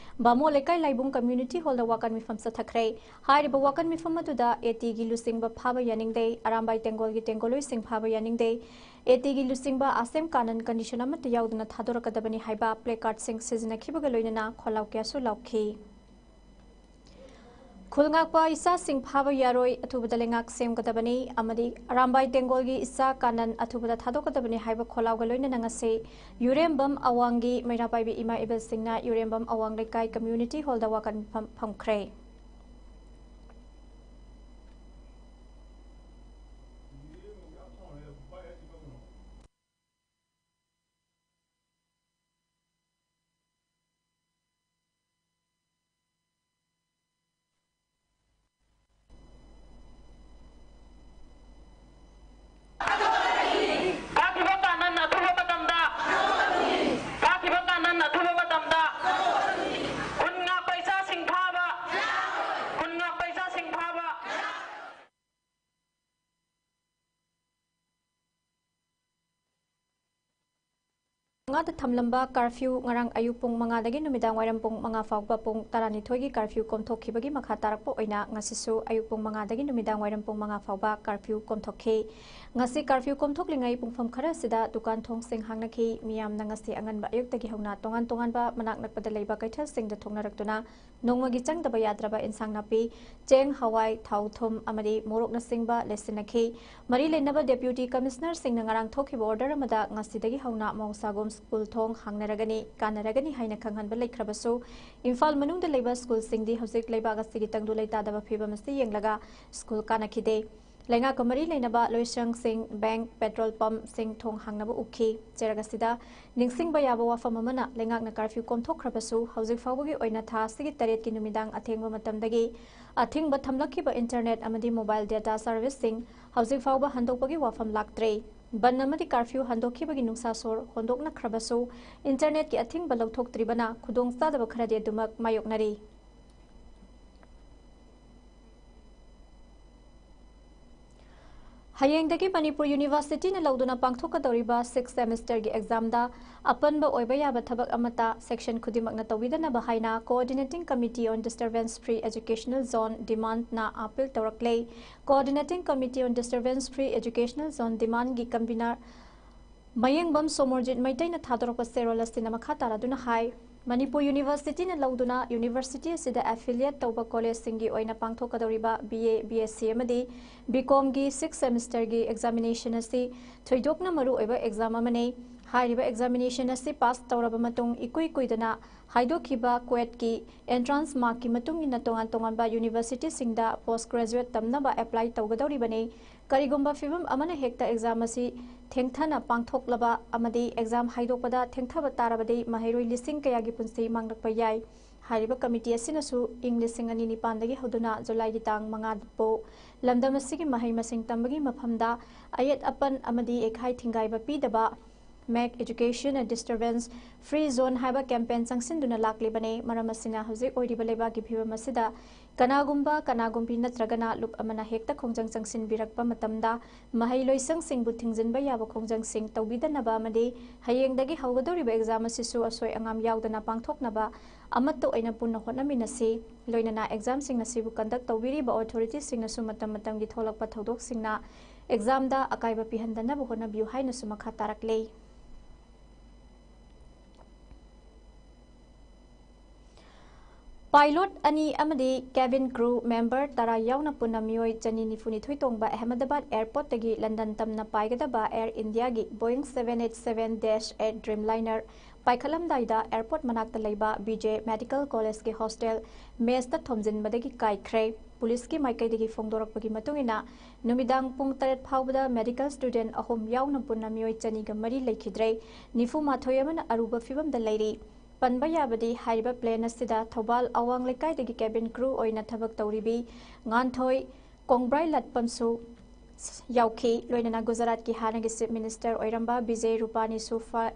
ꯕꯥꯃꯣꯟ ꯂꯩꯀꯥꯏ ꯂꯥꯏꯕꯨꯡ ꯀꯝꯃ꯭ꯌꯨꯅꯤꯇꯤ ꯍꯣꯜꯗ ꯋꯥꯀꯠ ꯃꯤꯐꯝ ꯆꯠꯊꯈ꯭ꯔꯦ꯫ ꯍꯥꯏꯔꯤꯕ ꯋꯥꯀꯠ ꯃꯤꯐꯝ ꯑꯗꯨꯗ ꯑꯦ ꯇꯤꯒꯤ ꯂꯨꯆꯤꯡꯕ ꯐꯥꯕ ꯌꯥꯅꯤꯡꯗꯦ, ꯑꯔꯥꯝꯕꯥꯏ ꯇꯦꯡꯒꯣꯜꯒꯤ ꯇꯦꯡꯒꯣꯜꯂꯨꯏꯁꯤꯡ ꯐꯥꯕ ꯌꯥꯅꯤꯡꯗꯦ, ꯑꯦ ꯇꯤꯒꯤ ꯂꯨꯆꯤꯡꯕ ꯑꯁꯦꯝ ꯀꯥꯅꯟ ꯀꯟꯗꯤꯁꯟ ꯑꯃꯠꯇ ꯌꯥꯎꯗꯅ ꯊꯥꯗꯣꯔꯛꯀꯗꯕꯅꯤ ꯍꯥꯏꯕ ꯄ꯭ꯂꯦ ꯀꯥꯔꯗꯁꯤꯡ ꯁꯤꯖꯤꯟꯅꯈꯤꯕꯒ ꯂꯣꯏꯅꯅ ꯈꯣꯜꯂꯥꯎ ꯀꯌꯥꯁꯨ ꯂꯥꯎꯈꯤ꯫ ꯈꯨꯜ ꯉꯥꯛꯄ ꯏꯆꯥꯁꯤꯡ ꯐꯥꯕ ꯌꯥꯔꯣꯏ, ꯑꯊꯨꯕꯗ ꯂꯩꯉꯥꯛ ꯁꯦꯝꯒꯗꯕꯅꯤ ꯑꯃꯗꯤ ꯑꯔꯥꯝꯕꯥꯏ ꯇꯦꯡꯒꯣꯜꯒꯤ ꯏꯆꯥ ꯀꯥꯅꯟ ꯑꯊꯨꯕꯗ ꯊꯥꯗꯣꯛꯀꯗꯕꯅꯤ ꯍꯥꯏꯕ ꯈꯣꯜꯂꯥꯎꯒ ꯂꯣꯏꯅꯅ ꯉꯁꯤ ꯌꯨꯔꯦꯝꯕꯝ ꯑꯋꯥꯡꯒꯤ ꯃꯩꯔꯥ ꯄꯥꯏꯕꯤ ꯏꯃꯥ ꯏꯕꯦꯜꯁꯤꯡꯅ ꯌꯨꯔꯦꯝꯕꯝ ꯑꯋꯥꯡ ꯂꯩꯀꯥꯏ ꯀꯝꯃ꯭ꯌꯨꯅꯤꯇꯤ ꯍꯣꯜꯗ ꯋꯥꯀꯠ ꯃꯤꯐꯝ ꯐꯝꯈ꯭ꯔꯦ꯫ ꯀꯥꯈꯤꯕ ꯀꯥꯅꯟ ꯑꯊꯨꯕ ꯃꯇꯝꯗ, ꯀꯥꯈꯤꯕ ꯀꯥꯅꯟ ꯑꯊꯨꯕ ꯃꯇꯝꯗ ꯈꯨꯟ ꯉꯥꯛꯄ ꯏꯆꯥꯁꯤꯡ ꯐꯥꯕ, ꯈꯨꯟ ꯉꯥꯛꯄ ꯏꯆꯥꯁꯤꯡ ꯐꯥꯕ꯫ ꯃꯉꯥꯗ ꯊꯝꯂꯝꯕ ꯀꯥꯔꯐ꯭ꯌꯨ ꯉꯔꯥꯡ ꯑꯌꯨꯛ ꯄꯨꯡ ꯃꯉꯥꯗꯒꯤ ꯅꯨꯃꯤꯗꯥꯡ ꯋꯥꯏꯔꯝ ꯄꯨꯡ ꯃꯉꯥ ꯐꯥꯎꯕ ꯄꯨꯡ ꯇꯔꯥꯅꯤꯊꯣꯏꯒꯤ ꯀꯥꯔꯐ꯭ꯌꯨ ꯀꯣꯝꯊꯣꯛꯈꯤꯕꯒꯤ ꯃꯈꯥ ꯇꯥꯔꯛꯄ ꯑꯣꯏꯅ ꯉꯁꯤꯁꯨ ꯑꯌꯨꯛ ꯄꯨꯡ ꯃꯉꯥꯗꯒꯤ ꯅꯨꯃꯤꯗꯥꯡ ꯋꯥꯏꯔꯝ ꯄꯨꯡ ꯃꯉꯥ ꯐꯥꯎꯕ ꯀꯥꯔꯐ꯭ꯌꯨ ꯀꯣꯝꯊꯣꯛꯈꯤ꯫ ꯉꯁꯤ ꯀꯥꯔꯐ꯭ꯌꯨ ꯀꯣꯝꯊꯣꯛꯂꯤꯉꯩ ꯄꯨꯡꯐꯝ ꯈꯔ ꯑꯁꯤꯗ ꯗꯨꯀꯥꯟ ꯊꯣꯡꯁꯤꯡ ꯍꯥꯡꯅꯈꯤ꯫ ꯃꯤꯌꯥꯝꯅ ꯉꯁꯤ ꯑꯉꯟꯕ ꯑꯌꯨꯛꯇꯒꯤ ꯍꯧꯅ ꯇꯣꯉꯥꯟ ꯇꯣꯉꯥꯟꯕ ꯃꯅꯥꯛ ꯅꯛꯄꯗ ꯂꯩꯕ ꯀꯩꯊꯦꯜꯁꯤꯡꯗ ꯊꯣꯛꯅꯔꯛꯇꯨꯅ ꯅꯣꯡꯃꯒꯤ ꯆꯪꯗꯕ ꯌꯥꯗ꯭ꯔꯕ ꯏꯟꯁꯥꯡ ꯅꯥꯄꯤ, ꯆꯦꯡ, ꯍꯋꯥꯏ, ꯊꯥꯎ, ꯊꯨꯝ ꯑꯃꯗꯤ ꯃꯣꯔꯣꯛꯅꯆꯤꯡꯕ ꯂꯩꯁꯤꯟꯅꯈꯤ꯫ ꯃꯔꯤ ꯂꯩꯅꯕ ꯗꯦꯄ꯭ꯌꯨꯇꯤ ꯀꯃꯤꯁꯅꯔꯁꯤꯡꯅ ꯉꯔꯥꯡ ꯊꯣꯛꯈꯤꯕ ꯑꯣꯔꯗꯔ ꯑꯃꯗ ꯉꯁꯤꯗꯒꯤ ꯍꯧꯅ ꯃꯍꯧꯁꯥꯒꯨꯝ ꯁ꯭ꯀꯨꯜ ꯊꯣꯡ ꯍꯥꯡꯅꯔꯒꯅꯤ, ꯀꯥꯟꯅꯔꯒꯅꯤ ꯍꯥꯏꯅ ꯈꯪꯍꯟꯕ ꯂꯩꯈ꯭ꯔꯕꯁꯨ, ꯏꯝꯐꯥꯜ ꯃꯅꯨꯡꯗ ꯂꯩꯕ ꯁ꯭ꯀꯨꯜꯁꯤꯡꯗꯤ ꯍꯧꯖꯤꯛ ꯂꯩꯕꯥꯛ ꯑꯁꯤꯒꯤ ꯇꯪꯗꯨ ꯂꯩꯇꯥꯗꯕ ꯐꯤꯕꯝ ꯑꯁꯤ ꯌꯦꯡꯂꯒ ꯁ꯭ꯀꯨꯜ ꯀꯥꯟꯅꯈꯤꯗꯦ꯫ ꯂꯩꯉꯥꯛꯀ ꯃꯔꯤ ꯂꯩꯅꯕ ꯂꯣꯏꯁꯪꯁꯤꯡ, ꯕꯦꯡꯛ, ꯄꯦꯇ꯭ꯔꯣꯜ ꯄꯝꯞꯁꯤꯡ ꯊꯣꯡ ꯍꯥꯡꯅꯕ ꯎꯈꯤ꯫ ꯆꯦꯔꯛ ꯑꯁꯤꯗ ꯅꯤꯡꯁꯤꯡꯕ ꯌꯥꯕ ꯋꯥꯐꯝ ꯑꯃꯅ, ꯂꯩꯉꯥꯛꯅ ꯀꯥꯔꯐ꯭ꯌꯨ ꯀꯣꯝꯊꯣꯛꯈ꯭ꯔꯕꯁꯨ, ꯍꯧꯖꯤꯛ ꯐꯥꯎꯕꯒꯤ ꯑꯣꯏꯅ ꯊꯥ ꯑꯁꯤꯒꯤ ꯇꯔꯦꯠꯀꯤ ꯅꯨꯃꯤꯗꯥꯡ ꯑꯊꯦꯡꯕ ꯃꯇꯝꯗꯒꯤ ꯑꯊꯤꯡꯕ ꯊꯝꯂꯛꯈꯤꯕ ꯏꯟꯇꯔꯅꯦꯠ ꯑꯃꯗꯤ ꯃꯣꯕꯥꯏꯜ ꯗꯦꯇꯥ ꯁꯔꯚꯤꯁꯁꯤꯡ ꯍꯧꯖꯤꯛ ꯐꯥꯎꯕ ꯍꯟꯗꯣꯛꯄꯒꯤ ꯋꯥꯐꯝ ꯂꯥꯛꯇ꯭ꯔꯦ꯫ ꯕꯟ ꯑꯃꯗꯤ ꯀꯥꯔꯐ꯭ꯌꯨ ꯍꯟꯗꯣꯛꯈꯤꯕꯒꯤ ꯅꯨꯡꯁꯥ ꯁꯣꯔ ꯍꯣꯟꯗꯣꯛꯅꯈ꯭ꯔꯕꯁꯨ, ꯏꯟꯇꯔꯅꯦꯠꯀꯤ ꯑꯊꯤꯡꯕ ꯂꯧꯊꯣꯛꯇ꯭ꯔꯤꯕꯅ ꯈꯨꯗꯣꯡꯆꯥꯗꯕ ꯈꯔꯗꯤ ꯑꯗꯨꯃꯛ ꯃꯥꯌꯣꯛꯅꯔꯤ꯫ ꯍꯌꯦꯡꯗꯒꯤ ꯃꯅꯤꯄꯨꯔ ꯌꯨꯅꯤꯚꯔꯁꯤꯇꯤꯅ ꯂꯧꯗꯨꯅ ꯄꯥꯡꯊꯣꯛꯀꯗꯧꯔꯤꯕ ꯁꯤꯛꯁ ꯁꯦꯃꯤꯁꯇꯔꯒꯤ ꯑꯦꯛꯖꯥꯝꯗ ꯑꯄꯟꯕ ꯑꯣꯏꯕ ꯌꯥꯕ ꯊꯕꯛ ꯑꯃꯠꯇ ꯁꯦꯛꯁꯟ ꯈꯨꯗꯤꯡꯃꯛꯅ ꯇꯧꯕꯤꯗꯅꯕ ꯍꯥꯏꯅ Coordinating Committee on Disturbance Free Educational Zone, ꯗꯤꯃꯥꯟꯅ ꯑꯥꯄꯤꯜ ꯇꯧꯔꯛꯂꯦ꯫ Coordinating Committee on Disturbance Free Educational Zone, ꯗꯤꯃꯥꯟꯒꯤ ꯀꯟꯚꯤꯅꯔ ꯃꯌꯦꯡꯕꯝ ꯁꯣꯃꯣꯔꯖꯤꯠ ꯃꯩꯇꯩꯅ ꯊꯥꯗꯣꯔꯛꯄ ꯆꯦꯔꯣꯜ ꯑꯁꯤꯅ ꯃꯈꯥ ꯇꯥꯔꯗꯨꯅ ꯍꯥꯏ, ꯃꯅꯤꯄꯨꯔ ꯌꯨꯅꯤꯚꯔꯁꯤꯇꯤꯅ ꯂꯧꯗꯨꯅ ꯌꯨꯅꯤꯚꯔꯁꯤꯇꯤ ꯑꯁꯤꯗ affiliate ꯇꯧꯕ ꯀꯣꯂꯦꯖꯁꯤꯡꯒꯤ ꯑꯣꯏꯅ ꯄꯥꯡꯊꯣꯛꯀꯗꯧꯔꯤꯕ B A, B S C ꯑꯃꯗꯤ B Com ꯒꯤ sixth semester ꯒꯤ examination ꯑꯁꯤ ꯊꯣꯏꯗꯣꯛꯅ ꯃꯔꯨꯑꯣꯏꯕ exam ꯑꯃꯅꯤ꯫ ꯍꯥꯏꯔꯤꯕ examination ꯑꯁꯤ pass ꯇꯧꯔꯕ ꯃꯇꯨꯡ ꯏꯀꯨꯏ ꯀꯨꯏꯗꯅ ꯍꯥꯏꯗꯣꯛꯈꯤꯕ CUET ꯀꯤ entrance mark ꯀꯤ ꯃꯇꯨꯡ ꯏꯟꯅ ꯇꯣꯉꯥꯟ ꯇꯣꯉꯥꯟꯕ ꯌꯨꯅꯤꯚꯔꯁꯤꯇꯤꯁꯤꯡꯗ post graduate ꯇꯝꯅꯕ apply ꯇꯧꯒꯗꯧꯔꯤꯕꯅꯤ꯫ ꯀꯔꯤꯒꯨꯝꯕ ꯐꯤꯕꯝ ꯑꯃꯅ ꯍꯦꯛꯇ exam ꯑꯁꯤ ꯊꯦꯡꯊꯅ ꯄꯥꯡꯊꯣꯛꯂꯕ ꯑꯃꯗꯤ exam ꯍꯥꯏꯗꯣꯛꯄꯗ ꯊꯦꯡꯊꯕ ꯇꯥꯔꯕꯗꯤ ꯃꯍꯩꯔꯣꯏ ꯂꯤꯁꯤꯡ ꯀꯌꯥꯒꯤ ꯄꯨꯟꯁꯤ ꯃꯥꯡꯂꯛꯄ ꯌꯥꯏ꯫ ꯍꯥꯏꯔꯤꯕ committee ꯑꯁꯤꯅꯁꯨ ꯏꯪ ꯂꯤꯁꯤꯡ ꯑꯅꯤ ꯅꯤꯄꯥꯟꯗꯒꯤ ꯍꯧꯗꯨꯅ ꯖꯨꯂꯥꯏꯒꯤ ꯇꯥꯡ ꯃꯉꯥ ꯐꯥꯎ ꯂꯝꯗꯝ ꯑꯁꯤꯒꯤ ꯃꯍꯩ ꯃꯁꯤꯡ ꯇꯝꯕꯒꯤ ꯃꯐꯝꯗ ꯑꯌꯦꯠ ꯑꯄꯟ ꯑꯃꯗꯤ ꯌꯩꯈꯥꯏ ꯊꯤꯡꯒꯥꯏꯕ ꯄꯤꯗꯕ Make Education a Disturbance Free Zone ꯍꯥꯏꯕ campaign ꯆꯪꯁꯤꯟꯗꯨꯅ ꯂꯥꯛꯂꯤꯕꯅꯤ꯫ ꯃꯔꯝ ꯑꯁꯤꯅ ꯍꯧꯖꯤꯛ ꯑꯣꯏꯔꯤꯕ ꯂꯩꯕꯥꯛꯀꯤ ꯐꯤꯕꯝ ꯑꯁꯤꯗ ꯀꯅꯥꯒꯨꯝꯕ, ꯀꯅꯥꯒꯨꯝꯕꯤ ꯅꯠꯇ꯭ꯔꯒꯅ ꯂꯨꯞ ꯑꯃꯅ ꯍꯦꯛꯇ ꯈꯣꯡꯖꯪ ꯆꯪꯁꯤꯟꯕꯤꯔꯛꯄ ꯃꯇꯝꯗ ꯃꯍꯩ ꯂꯣꯏꯁꯪꯁꯤꯡꯕꯨ ꯊꯤꯡꯖꯤꯟꯕ ꯌꯥꯕ ꯈꯣꯡꯖꯪꯁꯤꯡ ꯇꯧꯕꯤꯗꯅꯕ ꯑꯃꯗꯤ ꯍꯌꯦꯡꯗꯒꯤ ꯍꯧꯒꯗꯧꯔꯤꯕ exam ꯑꯁꯤꯁꯨ ꯑꯁꯣꯏ ꯑꯉꯥꯝ ꯌꯥꯎꯗꯅ ꯄꯥꯡꯊꯣꯛꯅꯕ ꯑꯃꯠꯇ ꯑꯣꯏꯅ ꯄꯨꯟꯅ ꯍꯣꯠꯅꯃꯤꯟꯅꯁꯤ꯫ ꯂꯣꯏꯅꯅ exam ꯁꯤꯡ ꯑꯁꯤꯕꯨ conduct ꯇꯧꯕꯤꯔꯤꯕ authority ꯁꯤꯡꯅꯁꯨ ꯃꯇꯝ ꯃꯇꯝꯒꯤ ꯊꯣꯛꯂꯛꯄ ꯊꯧꯗꯣꯛꯁꯤꯡꯅ exam ꯗ ꯑꯀꯥꯏꯕ ꯄꯤꯍꯟꯗꯅꯕ ꯍꯣꯠꯅꯕꯤꯌꯨ ꯍꯥꯏꯅꯁꯨ ꯃꯈꯥ ꯇꯥꯔꯛꯂꯤ꯫ Pilot ꯑꯅꯤ ꯑꯃꯗꯤ cabin crew member ꯇꯔꯥ ꯌꯥꯎꯅ ꯄꯨꯟꯅ ꯃꯤꯑꯣꯏ ꯆꯅꯤ ꯅꯤꯐꯨ ꯅꯤꯊꯣꯏ ꯇꯣꯡꯕ ꯑꯍꯃꯗꯕꯥꯗ airport ꯇꯒꯤ ꯂꯟꯗꯟ ꯇꯝꯅ ꯄꯥꯏꯒꯗꯕ Air India ꯒꯤ Boeing seven eight seven dash eight Dreamliner ꯄꯥꯏꯈꯠꯂꯝꯗꯥꯏꯗ airport ꯃꯅꯥꯛꯇ ꯂꯩꯕ B J Medical College ꯀꯤ hostel mess ꯇ ꯊꯣꯝꯖꯤꯟꯕꯗꯒꯤ ꯀꯥꯏꯈ꯭ꯔꯦ꯫ ꯄꯨꯂꯤꯁꯀꯤ ꯃꯥꯏꯀꯩꯗꯒꯤ ꯐꯣꯡꯗꯣꯔꯛꯄꯒꯤ ꯃꯇꯨꯡ ꯏꯟꯅ, ꯅꯨꯃꯤꯗꯥꯡ ꯄꯨꯡ ꯇꯔꯦꯠ ꯐꯥꯎꯕꯗ medical student ꯑꯍꯨꯝ ꯌꯥꯎꯅ ꯄꯨꯟꯅ ꯃꯤꯑꯣꯏ ꯆꯅꯤꯒ ꯃꯔꯤ ꯂꯩꯈꯤꯗ꯭ꯔꯦ, ꯅꯤꯐꯨ ꯃꯥꯊꯣꯏ ꯑꯃꯅ ꯑꯔꯨꯕ ꯐꯤꯕꯝꯗ ꯂꯩꯔꯤ꯫ ꯄꯟꯕ ꯌꯥꯕꯗꯤ, ꯍꯥꯏꯔꯤꯕ plane ꯑꯁꯤꯗ ꯊꯧꯕꯥꯜ ꯑꯋꯥꯡ ꯂꯩꯀꯥꯏꯗꯒꯤ cabin crew ꯑꯣꯏꯅ ꯊꯕꯛ ꯇꯧꯔꯤꯕꯤ ꯉꯥꯟꯊꯣꯏ ꯀꯣꯡꯕ꯭ꯔꯥꯏ ꯂꯥꯠꯄꯝꯁꯨ ꯌꯥꯎꯈꯤ꯫ ꯂꯣꯏꯅꯅ ꯒꯨꯖꯔꯥꯠꯀꯤ ꯍꯥꯟꯅꯒꯤ Chief Minister ꯑꯣꯏꯔꯝꯕ ꯕꯤꯖꯦ ꯔꯨꯄꯥꯅꯤꯁꯨ ꯐ-,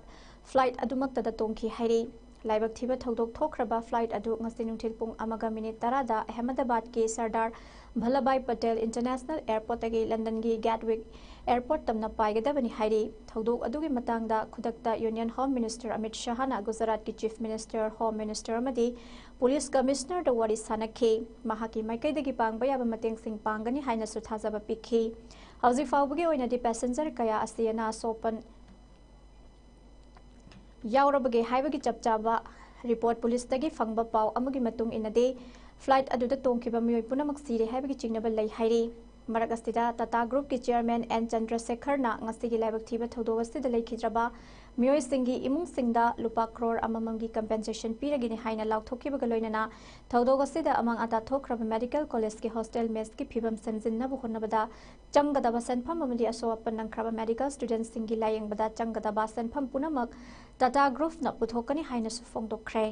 flight ꯑꯗꯨꯃꯛꯇꯗ ꯇꯣꯡꯈꯤ ꯍꯥꯏꯔꯤ꯫ ꯂꯥꯏꯕꯛ ꯊꯤꯕ ꯊꯧꯗꯣꯛ ꯊꯣꯛꯈ꯭ꯔꯕ flight ꯑꯗꯨ ꯉꯁꯤ ꯅꯨꯡꯊꯤꯜ ꯄꯨꯡ ꯑꯃꯒ ꯃꯤꯅꯤꯠ ꯇꯔꯥꯗ ꯑꯍꯃꯗꯕꯥꯗꯀꯤ ꯁꯔꯗꯥꯔ ꯚꯜꯂꯚꯥꯏ ꯄꯇꯦꯜ International Airport ꯇꯒꯤ ꯂꯟꯗꯟꯒꯤ Gatwick Airport ꯇꯝꯅ ꯄꯥꯏꯒꯗꯕꯅꯤ ꯍꯥꯏꯔꯤ꯫ ꯊꯧꯗꯣꯛ ꯑꯗꯨꯒꯤ ꯃꯇꯥꯡꯗ ꯈꯨꯗꯛꯇ Union Home Minister ꯑꯃꯤꯠ ꯁꯍꯥꯅ ꯒꯨꯖꯔꯥꯠꯀꯤ Chief Minister, Home Minister ꯑꯃꯗꯤ Police Commissioner ꯗ ꯋꯥꯔꯤ ꯁꯥꯅꯈꯤ꯫ ꯃꯍꯥꯛꯀꯤ ꯃꯥꯏꯀꯩꯗꯒꯤ ꯄꯥꯡꯕ ꯌꯥꯕ ꯃꯇꯦꯡꯁꯤꯡ ꯄꯥꯡꯒꯅꯤ ꯍꯥꯏꯅꯁꯨ ꯊꯥꯖꯕ ꯄꯤꯈꯤ꯫ ꯍꯧꯖꯤꯛ ꯐꯥꯎꯕꯒꯤ ꯑꯣꯏꯅꯗꯤ passenger ꯀꯌꯥ ꯑꯁꯤ ꯑꯅꯥ ꯑꯁꯣꯛꯄ ꯌꯥꯎꯔꯕꯒꯦ ꯍꯥꯏꯕꯒꯤ ꯆꯞ ꯆꯥꯕ ꯔꯤꯄꯣꯔꯠ ꯄꯨꯂꯤꯁꯇꯒꯤ ꯐꯪꯕ ꯄꯥꯎ ꯑꯃꯒꯤ ꯃꯇꯨꯡ ꯏꯟꯅꯗꯤ, ꯐ꯭ꯂꯥꯏꯠ ꯑꯗꯨꯗ ꯇꯣꯡꯈꯤꯕ ꯃꯤꯑꯣꯏ ꯄꯨꯝꯅꯃꯛ ꯁꯤꯔꯦ ꯍꯥꯏꯕꯒꯤ ꯆꯤꯡꯅꯕ ꯂꯩ ꯍꯥꯏꯔꯤ꯫ ꯃꯔꯛ ꯑꯁꯤꯗ, ꯇꯥꯇꯥ ꯒ꯭ꯔꯨꯞꯀꯤ ꯆꯤꯌꯔꯃꯦꯟ ꯑꯦꯟ ꯆꯟꯗ꯭ꯔꯁꯦꯈꯔꯅ ꯉꯁꯤꯒꯤ ꯂꯥꯏꯕꯛ ꯊꯤꯕ ꯊꯧꯗꯣꯛ ꯑꯁꯤꯗ ꯂꯩꯈꯤꯗ꯭ꯔꯕ ꯃꯤꯑꯣꯏꯁꯤꯡꯒꯤ ꯏꯃꯨꯡꯁꯤꯡꯗ ꯂꯨꯄꯥ ꯀ꯭ꯔꯣꯔ ꯑꯃꯃꯝꯒꯤ ꯀꯝꯄꯦꯟꯁꯦꯁꯟ ꯄꯤꯔꯒꯅꯤ ꯍꯥꯏꯅ ꯂꯥꯎꯊꯣꯛꯈꯤꯕꯒ ꯂꯣꯏꯅꯅ, ꯊꯧꯗꯣꯛ ꯑꯁꯤꯗ ꯑꯃꯥꯡ ꯑꯇꯥ ꯊꯣꯛꯈ꯭ꯔꯕ ꯃꯦꯗꯤꯀꯦꯜ ꯀꯣꯂꯦꯖꯀꯤ ꯍꯣꯁꯇꯦꯜ ꯃꯦꯁꯀꯤ ꯐꯤꯕꯝ ꯁꯦꯝꯖꯤꯟꯅꯕ ꯍꯣꯠꯅꯕꯗ ꯆꯪꯒꯗꯕ ꯁꯦꯟꯐꯝ ꯑꯃꯗꯤ ꯑꯁꯣꯛ ꯑꯄꯟ ꯅꯪꯈ꯭ꯔꯕ ꯃꯦꯗꯤꯀꯦꯜ ꯁ꯭ꯇꯨꯗꯦꯟꯠꯁꯤꯡꯒꯤ ꯂꯥꯌꯦꯡꯕꯗ ꯆꯪꯒꯗꯕ ꯁꯦꯟꯐꯝ ꯄꯨꯝꯅꯃꯛ ꯇꯥꯇꯥ ꯒ꯭ꯔꯨꯞꯅ ꯄꯨꯊꯣꯛꯀꯅꯤ ꯍꯥꯏꯅꯁꯨ ꯐꯣꯡꯗꯣꯛꯈ꯭ꯔꯦ꯫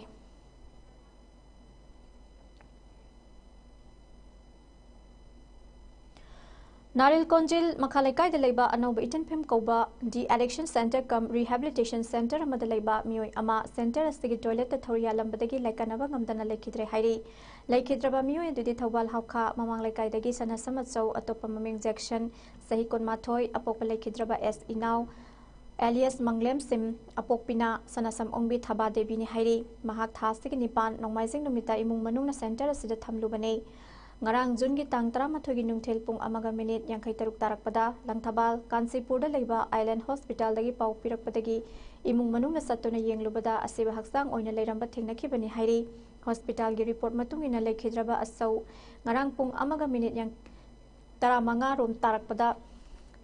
ꯅꯥꯔꯤꯜ ꯀꯣꯟꯖꯤꯜ ꯃꯈꯥ ꯂꯩꯀꯥꯏꯗ ꯂꯩꯕ ꯑꯅꯧꯕ ꯏꯇꯟꯐꯤꯝ ꯀꯧꯕ ꯗꯤ ꯑꯦꯗꯤꯛꯁꯟ ꯁꯦꯟꯇꯔ ꯀꯝ ꯔꯤꯍꯦꯕꯤꯂꯤꯇꯦꯁꯟ ꯁꯦꯟꯇꯔ ꯑꯃꯗ ꯂꯩꯕ ꯃꯤꯑꯣꯏ ꯑꯃ ꯁꯦꯟꯇꯔ ꯑꯁꯤꯒꯤ ꯇꯣꯏꯂꯦꯠꯇ ꯊꯧꯔꯤ ꯌꯥꯜꯂꯝꯕꯗꯒꯤ ꯂꯥꯏꯀꯠꯅꯕ ꯉꯝꯗꯅ ꯂꯩꯈꯤꯗ꯭ꯔꯦ ꯍꯥꯏꯔꯤ꯫ ꯂꯩꯈꯤꯗ꯭ꯔꯕ ꯃꯤꯑꯣꯏ ꯑꯗꯨꯗꯤ ꯊꯧꯕꯥꯜ ꯍꯥꯎꯈꯥ ꯃꯃꯥꯡ ꯂꯩꯀꯥꯏꯗꯒꯤ ꯁꯅꯥꯁꯝ ꯑꯆꯧ, ꯑꯇꯣꯞꯄ ꯃꯃꯤꯡ ꯖꯦꯛꯁꯟ, ꯆꯍꯤ ꯀꯨꯟꯃꯥꯊꯣꯏ, ꯑꯄꯣꯛꯄ ꯂꯩꯈꯤꯗ꯭ꯔꯕ ꯑꯦꯁ ꯏꯅꯥꯎ, ꯑꯦꯂꯤꯌꯁ ꯃꯪꯂꯦꯝ ꯁꯤꯝ, ꯑꯄꯣꯛꯄꯤꯅ ꯁꯅꯥꯁꯝ ꯑꯣꯡꯕꯤ ꯊꯕꯥ ꯗꯦꯕꯤꯅꯤ ꯍꯥꯏꯔꯤ꯫ ꯃꯍꯥꯛ ꯊꯥ ꯑꯁꯤꯒꯤ ꯅꯤꯄꯥꯟ, ꯅꯣꯡꯃꯥꯏꯖꯤꯡ ꯅꯨꯃꯤꯠꯇ ꯏꯃꯨꯡ ꯃꯅꯨꯡꯅ ꯁꯦꯟꯇꯔ ꯑꯁꯤꯗ ꯊꯝꯂꯨꯕꯅꯤ꯫ ꯉꯔꯥꯡ ꯖꯨꯟꯒꯤ ꯇꯥꯡ ꯇꯔꯥꯃꯥꯊꯣꯏꯒꯤ ꯅꯨꯡꯊꯤꯜ ꯄꯨꯡ ꯑꯃꯒ ꯃꯤꯅꯤꯠ ꯌꯥꯡꯈꯩ ꯇꯔꯨꯛ ꯇꯥꯔꯛꯄꯗ ꯂꯪꯊꯕꯥꯜ ꯀꯥꯟꯆꯤꯄꯨꯔꯗ ꯂꯩꯕ ꯑꯥꯏꯂꯦꯟ ꯍꯣꯁꯄꯤꯇꯥꯜꯗꯒꯤ ꯄꯥꯎ ꯄꯤꯔꯛꯄꯗꯒꯤ ꯏꯃꯨꯡ ꯃꯅꯨꯡꯅ ꯆꯠꯇꯨꯅ ꯌꯦꯡꯂꯨꯕꯗ ꯑꯁꯤꯕ ꯍꯛꯆꯥꯡ ꯑꯣꯏꯅ ꯂꯩꯔꯝꯕ ꯊꯦꯡꯅꯈꯤꯕꯅꯤ ꯍꯥꯏꯔꯤ꯫ ꯍꯣꯁꯄꯤꯇꯥꯜꯒꯤ ꯔꯤꯄꯣꯔꯠ ꯃꯇꯨꯡ ꯏꯟꯅ ꯂꯩꯈꯤꯗ꯭ꯔꯕ ꯑꯆꯧ ꯉꯔꯥꯡ ꯄꯨꯡ ꯑꯃꯒ ꯃꯤꯅꯤꯠ ꯌꯥꯡ-, ꯇꯔꯥꯃꯉꯥ ꯔꯣꯝ ꯇꯥꯔꯛꯄꯗ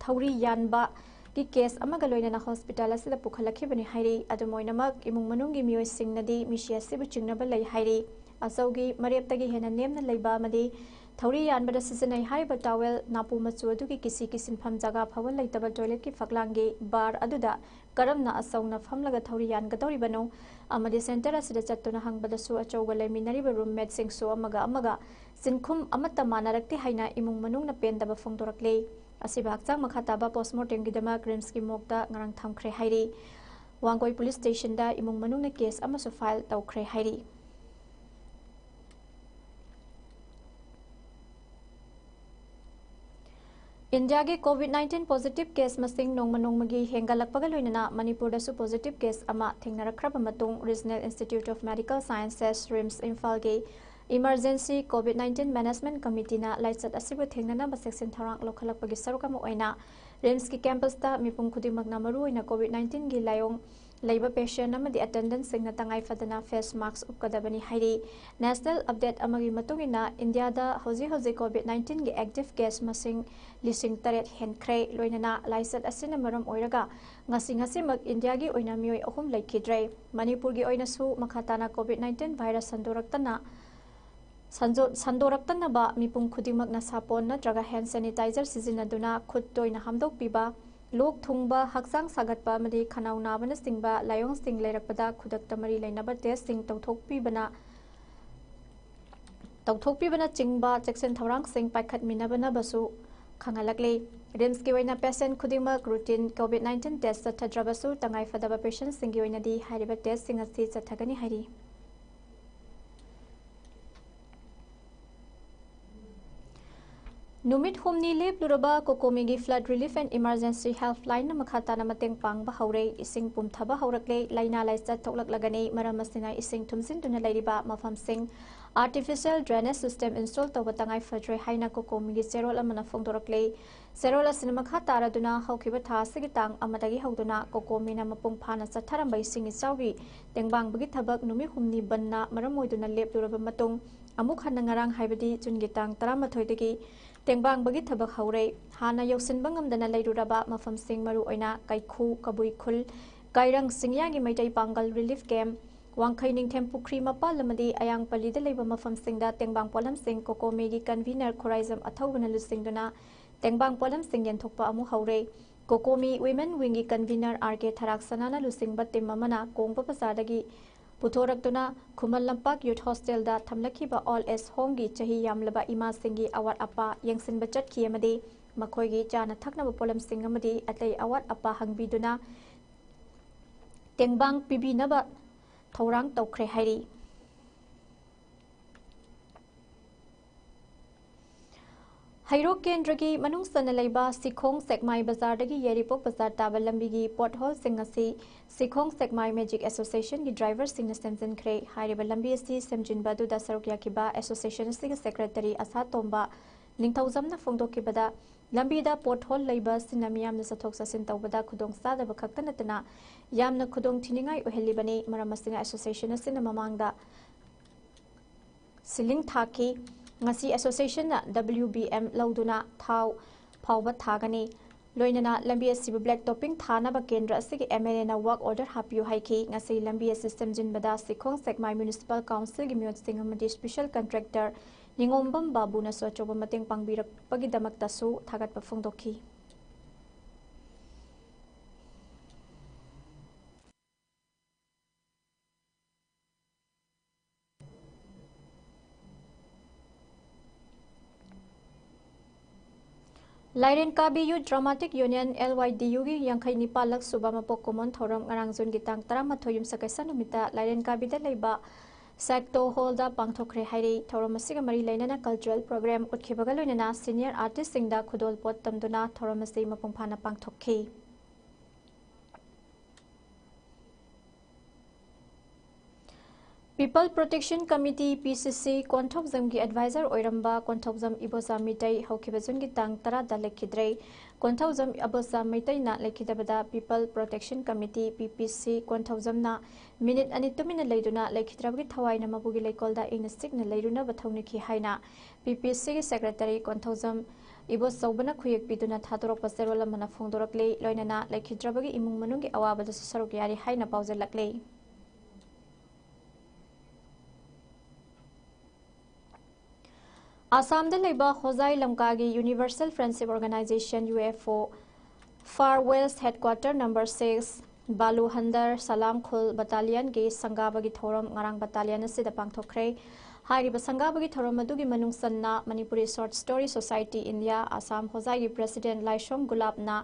ꯊꯧꯔꯤ ꯌꯥꯟꯕꯒꯤ ꯀꯦꯁ ꯑꯃꯒ ꯂꯣꯏꯅꯅ ꯍꯣꯁꯄꯤꯇꯥꯜ ꯑꯁꯤꯗ ꯄꯨꯈꯠꯂꯛꯈꯤꯕꯅꯤ ꯍꯥꯏꯔꯤ꯫ ꯑꯗꯨꯝ ꯑꯣꯏꯅꯃꯛ, ꯏꯃꯨꯡ ꯃꯅꯨꯡꯒꯤ ꯃꯤꯑꯣꯏꯁꯤꯡꯅꯗꯤ ꯃꯤꯁꯤ ꯑꯁꯤꯕꯨ ꯆꯤꯡꯅꯕ ꯂꯩ ꯍꯥꯏꯔꯤ꯫ ꯑꯆꯧꯒꯤ ꯃꯔꯦꯞꯇꯒꯤ ꯍꯦꯟꯅ ꯅꯦꯝꯅ ꯂꯩꯕ ꯑꯃꯗꯤ ꯊꯧꯔꯤ ꯌꯥꯟꯕꯗ ꯁꯤꯖꯤꯟꯅꯩ ꯍꯥꯏꯔꯤꯕ ꯇꯥꯋꯦꯜ ꯅꯥꯄꯨ ꯃꯆꯨ ꯑꯗꯨꯒꯤ ꯀꯤꯁꯤ ꯀꯤꯁꯤꯟꯐꯝ ꯖꯒꯥ ꯐꯥꯎꯕ ꯂꯩꯇꯕ ꯇꯣꯏꯂꯦꯠꯀꯤ ꯐꯛꯂꯥꯡꯒꯤ ꯕꯥꯔ ꯑꯗꯨꯗ ꯀꯔꯝꯅ ꯑꯆꯧꯅ ꯐꯝꯂꯒ ꯊꯧꯔꯤ ꯌꯥꯟꯒꯗꯧꯔꯤꯕꯅꯣ? ꯑꯃꯗꯤ ꯁꯦꯟꯇꯔ ꯑꯁꯤꯗ ꯆꯠꯇꯨꯅ ꯍꯪꯕꯗꯁꯨ ꯑꯆꯧꯒ ꯂꯩꯃꯤꯟꯅꯔꯤꯕ ꯔꯨꯝꯃꯦꯠꯁꯤꯡꯁꯨ ꯑꯃꯒ ꯑꯃꯒ ꯆꯤꯟꯈꯨꯝ ꯑꯃꯠꯇ ꯃꯥꯟꯅꯔꯛꯇꯦ ꯍꯥꯏꯅ ꯏꯃꯨꯡ ꯃꯅꯨꯡꯅ ꯄꯦꯟꯗꯕ ꯐꯣꯡꯗꯣꯔꯛꯂꯤ꯫ ꯑꯁꯤꯕ ꯍꯛꯆꯥꯡ ꯃꯈꯥ ꯇꯥꯕ ꯄꯣꯁꯃꯣꯔꯇꯦꯝꯒꯤꯗꯃꯛ ꯔꯤꯝꯁꯀꯤ ꯃꯣꯔꯒꯇ ꯉꯔꯥꯡ ꯊꯝꯈ꯭ꯔꯦ ꯍꯥꯏꯔꯤ꯫ ꯋꯥꯡꯒꯣꯏ ꯄꯨꯂꯤꯁ ꯁ꯭ꯇꯦꯁꯟꯗ ꯏꯃꯨꯡ ꯃꯅꯨꯡꯅ ꯀꯦꯁ ꯑꯃꯁꯨ ꯐꯥꯏꯜ ꯇꯧꯈ꯭ꯔꯦ ꯍꯥꯏꯔꯤ꯫ ꯏꯟꯗꯤꯌꯥꯒꯤ ꯀꯣꯚꯤꯗ ꯅꯥꯏꯟꯇꯤꯟ ꯄꯣꯖꯤꯇꯤꯚ ꯀꯦꯁ ꯃꯁꯤꯡ ꯅꯣꯡꯃ ꯅꯣꯡꯃꯒꯤ ꯍꯦꯟꯒꯠꯂꯛꯄꯒ ꯂꯣꯏꯅꯅ ꯃꯅꯤꯄꯨꯔꯗꯁꯨ ꯄꯣꯖꯤꯇꯤꯚ ꯀꯦꯁ ꯑꯃ ꯊꯦꯡꯅꯔꯛꯈ꯭ꯔꯕ ꯃꯇꯨꯡ, regional institute of medical sciences, RIMS ꯏꯝꯐꯥꯜꯒꯤ ꯏꯃꯔꯖꯦꯟꯁꯤ ꯀꯣꯚꯤꯗ ꯅꯥꯏꯟꯇꯤꯟ ꯃꯦꯅꯦꯖꯃꯦꯟꯠ ꯀꯃꯤꯇꯤꯅ ꯂꯥꯏꯆꯠ ꯑꯁꯤꯕꯨ ꯊꯦꯡꯅꯅꯕ ꯆꯦꯛꯁꯤꯟ ꯊꯧꯔꯥꯡ ꯂꯧꯈꯠꯂꯛꯄꯒꯤ ꯁꯔꯨꯛ ꯑꯃ ꯑꯣꯏꯅ ꯔꯤꯝꯁꯀꯤ ꯀꯦꯝꯄꯁꯇ ꯃꯤꯄꯨꯝ ꯈꯨꯗꯤꯡꯃꯛꯅ ꯃꯔꯨꯑꯣꯏꯅ ꯀꯣꯚꯤꯗ ꯅꯥꯏꯟꯇꯤꯟꯒꯤ ꯂꯥꯏꯑꯣꯡ ꯂꯩꯕ ꯄꯦꯁꯦꯟ ꯑꯃꯗꯤ ꯑꯦꯇꯦꯟꯗꯦꯟꯁꯁꯤꯡꯅ ꯇꯉꯥꯏ ꯐꯗꯅ ꯐꯦꯁ ꯃꯥꯛꯁ ꯎꯞꯀꯗꯕꯅꯤ ꯍꯥꯏꯔꯤ꯫ ꯅꯦꯁꯅꯦꯜ ꯑꯞꯗꯦꯠ ꯑꯃꯒꯤ ꯃꯇꯨꯡ ꯏꯟꯅ, ꯏꯟꯗꯤꯌꯥꯗ ꯍꯧꯖꯤꯛ ꯍꯧꯖꯤꯛ ꯀꯣꯚꯤꯗ ꯅꯥꯏꯟꯇꯤꯟꯒꯤ ꯑꯦꯛꯇꯤꯚ ꯀꯦꯁ ꯃꯁꯤꯡ ꯂꯤꯁꯤꯡ ꯇꯔꯦꯠ ꯍꯦꯟꯈ꯭ꯔꯦ꯫ ꯂꯣꯏꯅꯅ ꯂꯥꯏꯆꯠ ꯑꯁꯤꯅ ꯃꯔꯝ ꯑꯣꯏꯔꯒ ꯉꯁꯤ ꯉꯁꯤꯃꯛ ꯏꯟꯗꯤꯌꯥꯒꯤ ꯑꯣꯏꯅ ꯃꯤꯑꯣꯏ ꯑꯍꯨꯝ ꯂꯩꯈꯤꯗ꯭ꯔꯦ꯫ ꯃꯅꯤꯄꯨꯔꯒꯤ ꯑꯣꯏꯅꯁꯨ ꯃꯈꯥ ꯇꯥꯅ ꯀꯣꯚꯤꯗ ꯅꯥꯏꯟꯇꯤꯟ ꯚꯥꯏꯔꯁ ꯁꯟꯗꯣꯔꯛꯇꯅ ꯁꯟꯖꯣ-, ꯁꯟꯗꯣꯔꯛꯇꯅꯕ ꯃꯤꯄꯨꯝ ꯈꯨꯗꯤꯡꯃꯛꯅ ꯁꯥꯄꯣꯟ ꯅꯠꯇ꯭ꯔꯒ ꯍꯦꯟ ꯁꯦꯅꯤꯇꯥꯏꯖꯔ ꯁꯤꯖꯤꯟꯅꯗꯨꯅ ꯈꯨꯠ ꯇꯣꯏꯅ ꯍꯥꯝꯗꯣꯛꯄꯤꯕ, ꯂꯣꯛ ꯊꯨꯡꯕ, ꯍꯛꯆꯥꯡ ꯁꯥꯒꯠꯄ ꯑꯃꯗꯤ ꯈꯅꯥꯎ ꯅꯥꯕꯅꯆꯤꯡꯕ ꯂꯥꯏꯑꯣꯡꯁꯤꯡ ꯂꯩꯔꯛꯄꯗ ꯈꯨꯗꯛꯇ ꯃꯔꯤ ꯂꯩꯅꯕ ꯇꯦꯁꯁꯤꯡ ꯇꯧꯊꯣꯛꯄꯤꯕꯅ, ꯇꯧꯊꯣꯛꯄꯤꯕꯅꯆꯤꯡꯕ ꯆꯦꯛꯁꯤꯟ ꯊꯧꯔꯥꯡꯁꯤꯡ ꯄꯥꯏꯈꯠꯃꯤꯟꯅꯕꯅꯕꯁꯨ ꯈꯪꯍꯜꯂꯛꯂꯤ꯫ ꯔꯤꯝꯁꯀꯤ ꯑꯣꯏꯅ ꯄꯦꯁꯦꯟ ꯈꯨꯗꯤꯡꯃꯛ ꯔꯨꯇꯤꯟ ꯀꯣꯚꯤꯗ ꯅꯥꯏꯟꯇꯤꯟ ꯇꯦꯁ ꯆꯠꯊꯗ꯭ꯔꯕꯁꯨ, ꯇꯉꯥꯏ ꯐꯗꯕ ꯄꯦꯁꯦꯟꯁꯤꯡꯒꯤ ꯑꯣꯏꯅꯗꯤ ꯍꯥꯏꯔꯤꯕ ꯇꯦꯁꯁꯤꯡ ꯑꯁꯤ ꯆꯠꯊꯒꯅꯤ ꯍꯥꯏꯔꯤ꯫ ꯅꯨꯃꯤꯠ ꯍꯨꯝꯅꯤ ꯂꯦꯞꯂꯨꯔꯕ ꯀꯣꯀꯣꯃꯤꯒꯤ flood relief and emergency helpline ꯅ ꯃꯈꯥ ꯇꯥꯅ ꯃꯇꯦꯡ ꯄꯥꯡꯕ ꯍꯧꯔꯦ꯫ ꯏꯁꯤꯡ ꯄꯨꯝꯊꯕ ꯍꯧꯔꯛꯂꯦ, ꯂꯥꯏꯅꯥ ꯂꯥꯏꯆꯠ ꯊꯣꯛꯂꯛꯂꯒꯅꯤ, ꯃꯔꯝ ꯑꯁꯤꯅ ꯏꯁꯤꯡ ꯊꯨꯝꯖꯤꯟꯗꯨꯅ ꯂꯩꯔꯤꯕ ꯃꯐꯝꯁꯤꯡ artificial drainage system install ꯇꯧꯕ ꯇꯉꯥꯏ ꯐꯗ꯭ꯔꯦ ꯍꯥꯏꯅ ꯀꯣꯀꯣꯃꯤꯒꯤ ꯆꯦꯔꯣꯜ ꯑꯃꯅ ꯐꯣꯡꯗꯣꯔꯛꯂꯦ꯫ ꯆꯦꯔꯣꯜ ꯑꯁꯤꯅ ꯃꯈꯥ ꯇꯥꯔꯗꯨꯅ, ꯍꯧꯈꯤꯕ ꯊꯥ ꯑꯁꯤꯒꯤ ꯇꯥꯡ ꯑꯃꯗꯒꯤ ꯍꯧꯗꯨꯅ ꯀꯣꯀꯣꯃꯤꯅ ꯃꯄꯨꯡ ꯐꯥꯅ ꯆꯠꯊꯔꯝꯕ ꯏꯁꯤꯡ ꯏꯆꯥꯎꯒꯤ ꯇꯦꯡꯕꯥꯡꯕꯒꯤ ꯊꯕꯛ ꯅꯨꯃꯤꯠ ꯍꯨꯝꯅꯤ ꯕꯟꯅ ꯃꯔꯝ ꯑꯣꯏꯗꯨꯅ ꯂꯦꯞꯂꯨꯔꯕ ꯃꯇꯨꯡ, ꯑꯃꯨꯛ ꯍꯟꯅ ꯉꯔꯥꯡ, ꯍꯥꯏꯕꯗꯤ ꯖꯨꯟꯒꯤ ꯇꯥꯡ ꯇꯔꯥꯃꯥꯊꯣꯏꯗꯒꯤ ꯇꯦꯡꯕꯥꯡꯕꯒꯤ ꯊꯕꯛ ꯍꯧꯔꯦ꯫ ꯍꯥꯟꯅ ꯌꯧꯁꯤꯟꯕ ꯉꯝꯗꯅ ꯂꯩꯔꯨꯔꯕ ꯃꯐꯝꯁꯤꯡ, ꯃꯔꯨꯑꯣꯏꯅ ꯀꯩꯈꯨ, ꯀꯕꯨꯏ ꯈꯨꯜ, ꯀꯥꯏꯔꯪ ꯆꯤꯡꯌꯥꯒꯤ ꯃꯩꯇꯩ ꯄꯥꯡꯒꯜ relief camp, ꯋꯥꯡꯈꯩ ꯅꯤꯡꯊꯦꯝ ꯄꯨꯈ꯭ꯔꯤ ꯃꯄꯥꯜ ꯑꯃꯗꯤ ꯑꯌꯥꯡꯄꯜꯂꯤꯗ ꯂꯩꯕ ꯃꯐꯝꯁꯤꯡꯗ ꯇꯦꯡꯕꯥꯡ ꯄꯣꯠꯂꯝꯁꯤꯡ ꯀꯣꯀꯣꯃꯤꯒꯤ convener ꯈꯨꯔꯥꯏꯖꯝ ꯑꯊꯧꯕꯅ ꯂꯨꯆꯤꯡꯗꯨꯅ ꯇꯦꯡꯕꯥꯡ ꯄꯣꯠꯂꯝꯁꯤꯡ ꯌꯦꯟꯊꯣꯛꯄ ꯑꯃꯨꯛ ꯍꯧꯔꯦ꯫ ꯀꯣꯀꯣꯃꯤ Women Wing ꯒꯤ convener ꯑꯥꯔ ꯀꯦ ꯊꯔꯥꯛꯁꯅꯥꯅ ꯂꯨꯆꯤꯡꯕ team ꯑꯃꯅ ꯀꯣꯡꯕ ꯕꯖꯥꯔꯗꯒꯤ ꯄꯨꯊꯣꯔꯛꯇꯨꯅ ꯈꯨꯃꯟ ꯂꯝꯄꯥꯛ Youth Hostel ꯗ ꯊꯝꯂꯛꯈꯤꯕ old age home ꯒꯤ ꯆꯍꯤ ꯌꯥꯝꯂꯕ ꯏꯃꯥꯁꯤꯡꯒꯤ ꯑꯋꯥꯠ ꯑꯄꯥ ꯌꯦꯡꯁꯤꯟꯕ ꯆꯠꯈꯤ ꯑꯃꯗꯤ ꯃꯈꯣꯏꯒꯤ ꯆꯥꯅ ꯊꯛꯅꯕ ꯄꯣꯠꯂꯝꯁꯤꯡ ꯑꯃꯗꯤ ꯑꯇꯩ ꯑꯋꯥꯠ ꯑꯄꯥ ꯍꯪꯕꯤꯗꯨꯅ ꯇꯦꯡꯕꯥꯡ ꯄꯤꯕꯤꯅꯕ ꯊꯧꯔꯥꯡ ꯇꯧꯈ꯭ꯔꯦ ꯍꯥꯏꯔꯤ꯫ ꯍꯩꯔꯣꯛ ꯀꯦꯟꯗ꯭ꯔꯒꯤ ꯃꯅꯨꯡ ꯆꯟꯅ ꯂꯩꯕ ꯁꯤꯈꯣꯡ ꯁꯦꯛꯃꯥꯏ ꯕꯖꯥꯔꯗꯒꯤ ꯌꯥꯏꯔꯤꯄꯣꯛ ꯕꯖꯥꯔ ꯇꯥꯕ ꯂꯝꯕꯤꯒꯤ ꯄꯣꯠꯍꯣꯜꯁꯤꯡ ꯑꯁꯤ ꯁꯤꯈꯣꯡ ꯁꯦꯛꯃꯥꯏ ꯃꯦꯖꯤꯛ ꯑꯦꯁꯣꯁꯤꯌꯦꯁꯟꯒꯤ ꯗ꯭ꯔꯥꯏꯚꯔꯁꯤꯡꯅ ꯁꯦꯝꯖꯤꯟꯈ꯭ꯔꯦ꯫ ꯍꯥꯏꯔꯤꯕ ꯂꯝꯕꯤ ꯑꯁꯤ ꯁꯦꯝꯖꯤꯟꯕ ꯑꯗꯨꯗ ꯁꯔꯨꯛ ꯌꯥꯈꯤꯕ ꯑꯦꯁꯣꯁꯤꯌꯦꯁꯟ ꯑꯁꯤꯒꯤ ꯁꯦꯀ꯭ꯔꯦꯇꯔꯤ ꯑꯁꯥ ꯇꯣꯝꯕ ꯅꯤꯡꯊꯧꯖꯝꯅ ꯐꯣꯡꯗꯣꯛꯈꯤꯕꯗ, ꯂꯝꯕꯤꯗ ꯄꯣꯠꯍꯣꯜ ꯂꯩꯕ ꯑꯁꯤꯅ ꯃꯤꯌꯥꯝꯅ ꯆꯠꯊꯣꯛ ꯆꯠꯁꯤꯟ ꯇꯧꯕꯗ ꯈꯨꯗꯣꯡꯆꯥꯗꯕ ꯈꯛꯇ ꯅꯠꯇꯅ ꯌꯥꯝꯅ ꯈꯨꯗꯣꯡ ꯊꯤꯅꯤꯡꯉꯥꯏ ꯑꯣꯏꯍꯜꯂꯤꯕꯅꯤ꯫ ꯃꯔꯝ ꯑꯁꯤꯅ association ꯑꯁꯤꯅ ꯃꯃꯥꯡꯗ ceiling ꯊꯥꯈꯤ꯫ ꯉꯁꯤ association ꯅ W B M ꯂꯧꯗꯨꯅ ꯊꯥꯎ ꯐꯥꯎꯕ ꯊꯥꯒꯅꯤ꯫ ꯂꯣꯏꯅꯅ ꯂꯝꯕꯤ ꯑꯁꯤꯕꯨ black topping ꯊꯥꯅꯕ ꯀꯦꯟꯗ꯭ꯔ ꯑꯁꯤꯒꯤ M L A ꯅ work order ꯍꯥꯞꯄꯤꯌꯨ ꯍꯥꯏꯈꯤ꯫ ꯉꯁꯤ ꯂꯝꯕꯤ ꯑꯁꯤ ꯁꯦꯝꯖꯤꯟꯕꯗ ꯁꯤꯈꯣꯡ ꯁꯦꯛꯃꯥꯏ Municipal Council ꯒꯤ ꯃꯤꯑꯣꯏꯁꯤꯡ ꯑꯃꯗꯤ special contractor ꯅꯤꯉꯣꯝꯕꯝ ꯕꯥꯕꯨꯅꯁꯨ ꯑꯆꯧꯕ ꯃꯇꯦꯡ ꯄꯥꯡꯕꯤꯔꯛꯄꯒꯤꯗꯃꯛꯇꯁꯨ ꯊꯥꯒꯠꯄ ꯐꯣꯡꯗꯣꯛꯈꯤ꯫ ꯂꯥꯏꯔꯦꯟꯀꯥꯕꯤ Youth Dramatic Union, L Y D U ꯒꯤ ꯌꯥꯡꯈꯩ ꯅꯤꯄꯥꯜ ꯂꯛ ꯁꯨꯕ ꯃꯄꯣꯛ ꯀꯨꯝꯑꯣꯟ ꯊꯧꯔꯝ ꯉꯔꯥꯡ ꯖꯨꯟꯒꯤ ꯇꯥꯡ ꯇꯔꯥꯃꯥꯊꯣꯏ ꯌꯨꯝꯁꯀꯩꯁ ꯅꯨꯃꯤꯠꯇ ꯂꯥꯏꯔꯦꯟꯀꯥꯕꯤꯗ ꯂꯩꯕ ꯁꯦꯛꯇꯣ ꯍꯣꯜꯗ ꯄꯥꯡꯊꯣꯛꯈ꯭ꯔꯦ ꯍꯥꯏꯔꯤ꯫ ꯊꯧꯔꯝ ꯑꯁꯤꯒ ꯃꯔꯤ ꯂꯩꯅꯅ cultural program ꯎꯠꯈꯤꯕꯒ ꯂꯣꯏꯅꯅ senior artist ꯁꯤꯡꯗ ꯈꯨꯗꯣꯜꯄꯣꯠ ꯇꯝꯗꯨꯅ ꯊꯧꯔꯝ ꯑꯁꯤ ꯃꯄꯨꯡ ꯐꯥꯅ ꯄꯥꯡꯊꯣꯛꯈꯤ꯫ People Protection Committee, P C C, ꯀꯣꯟꯊꯧꯖꯝꯒꯤ advisor ꯑꯣꯏꯔꯝꯕ ꯀꯣꯟꯊꯧꯖꯝ ꯏꯕꯣꯆꯥ ꯃꯤꯇꯩ ꯍꯧꯈꯤꯕ ꯖꯨꯟꯒꯤ ꯇꯥꯡ ꯇꯔꯥꯗ ꯂꯩꯈꯤꯗ꯭ꯔꯦ꯫ Konthoujam Ibocha ꯃꯩꯇꯩꯅ ꯂꯩꯈꯤꯗꯕꯗ People Protection Committee, P P C, ꯀꯣꯟꯊꯧꯖꯝꯅ minute ꯑꯅꯤ ꯇꯨꯃꯤꯟꯅ ꯂꯩꯗꯨꯅ ꯂꯩꯈꯤꯗ꯭ꯔꯕꯒꯤ ꯊꯋꯥꯏꯅ ꯃꯄꯨꯒꯤ ꯂꯩꯀꯣꯜꯗ ꯏꯪꯅ ꯆꯤꯛꯅ ꯂꯩꯔꯨꯅꯕ ꯊꯧꯅꯤꯈꯤ ꯍꯥꯏꯅ P P C ꯒꯤ secretary ꯀꯣꯟꯊꯧꯖꯝ ꯏꯕꯣꯆꯧꯕꯅ ꯈꯨꯌꯦꯛ ꯄꯤꯗꯨꯅ ꯊꯥꯗꯣꯔꯛꯄ ꯆꯦꯔꯣꯜ ꯑꯃꯅ ꯐꯣꯡꯗꯣꯔꯛꯂꯤ꯫ ꯂꯣꯏꯅꯅ ꯂꯩꯈꯤꯗ꯭ꯔꯕꯒꯤ ꯏꯃꯨꯡ ꯃꯅꯨꯡꯒꯤ ꯑꯋꯥꯕꯗꯁꯨ ꯁꯔꯨꯛ ꯌꯥꯔꯤ ꯍꯥꯏꯅ ꯄꯥꯎꯖꯦꯜꯂꯛꯂꯤ꯫ ꯑꯁꯥꯝꯗ ꯂꯩꯕ ꯍꯣꯖꯥꯏ ꯂꯝꯀꯥꯒꯤ Universal Friendship Organization, U F O, Far West Headquarter number six, ꯕꯥꯂꯨꯍꯟꯗꯔ ꯁꯂꯥꯝ ꯈꯨꯜ battalionꯒꯤ ꯁꯪꯒꯥꯕꯒꯤ ꯊꯧꯔꯝ ꯉꯔꯥꯡ battalion ꯑꯁꯤꯗ ꯄꯥꯡꯊꯣꯛꯈ꯭ꯔꯦ꯫ ꯍꯥꯏꯔꯤꯕ ꯁꯪꯒꯥꯕꯒꯤ ꯊꯧꯔꯝ ꯑꯗꯨꯒꯤ ꯃꯅꯨꯡ ꯆꯟꯅ Manipuri Short Story Society India, Assam ꯍꯣꯖꯥꯏꯒꯤ president ꯂꯥꯏꯁꯣꯝ ꯒꯨꯂꯥꯞꯅ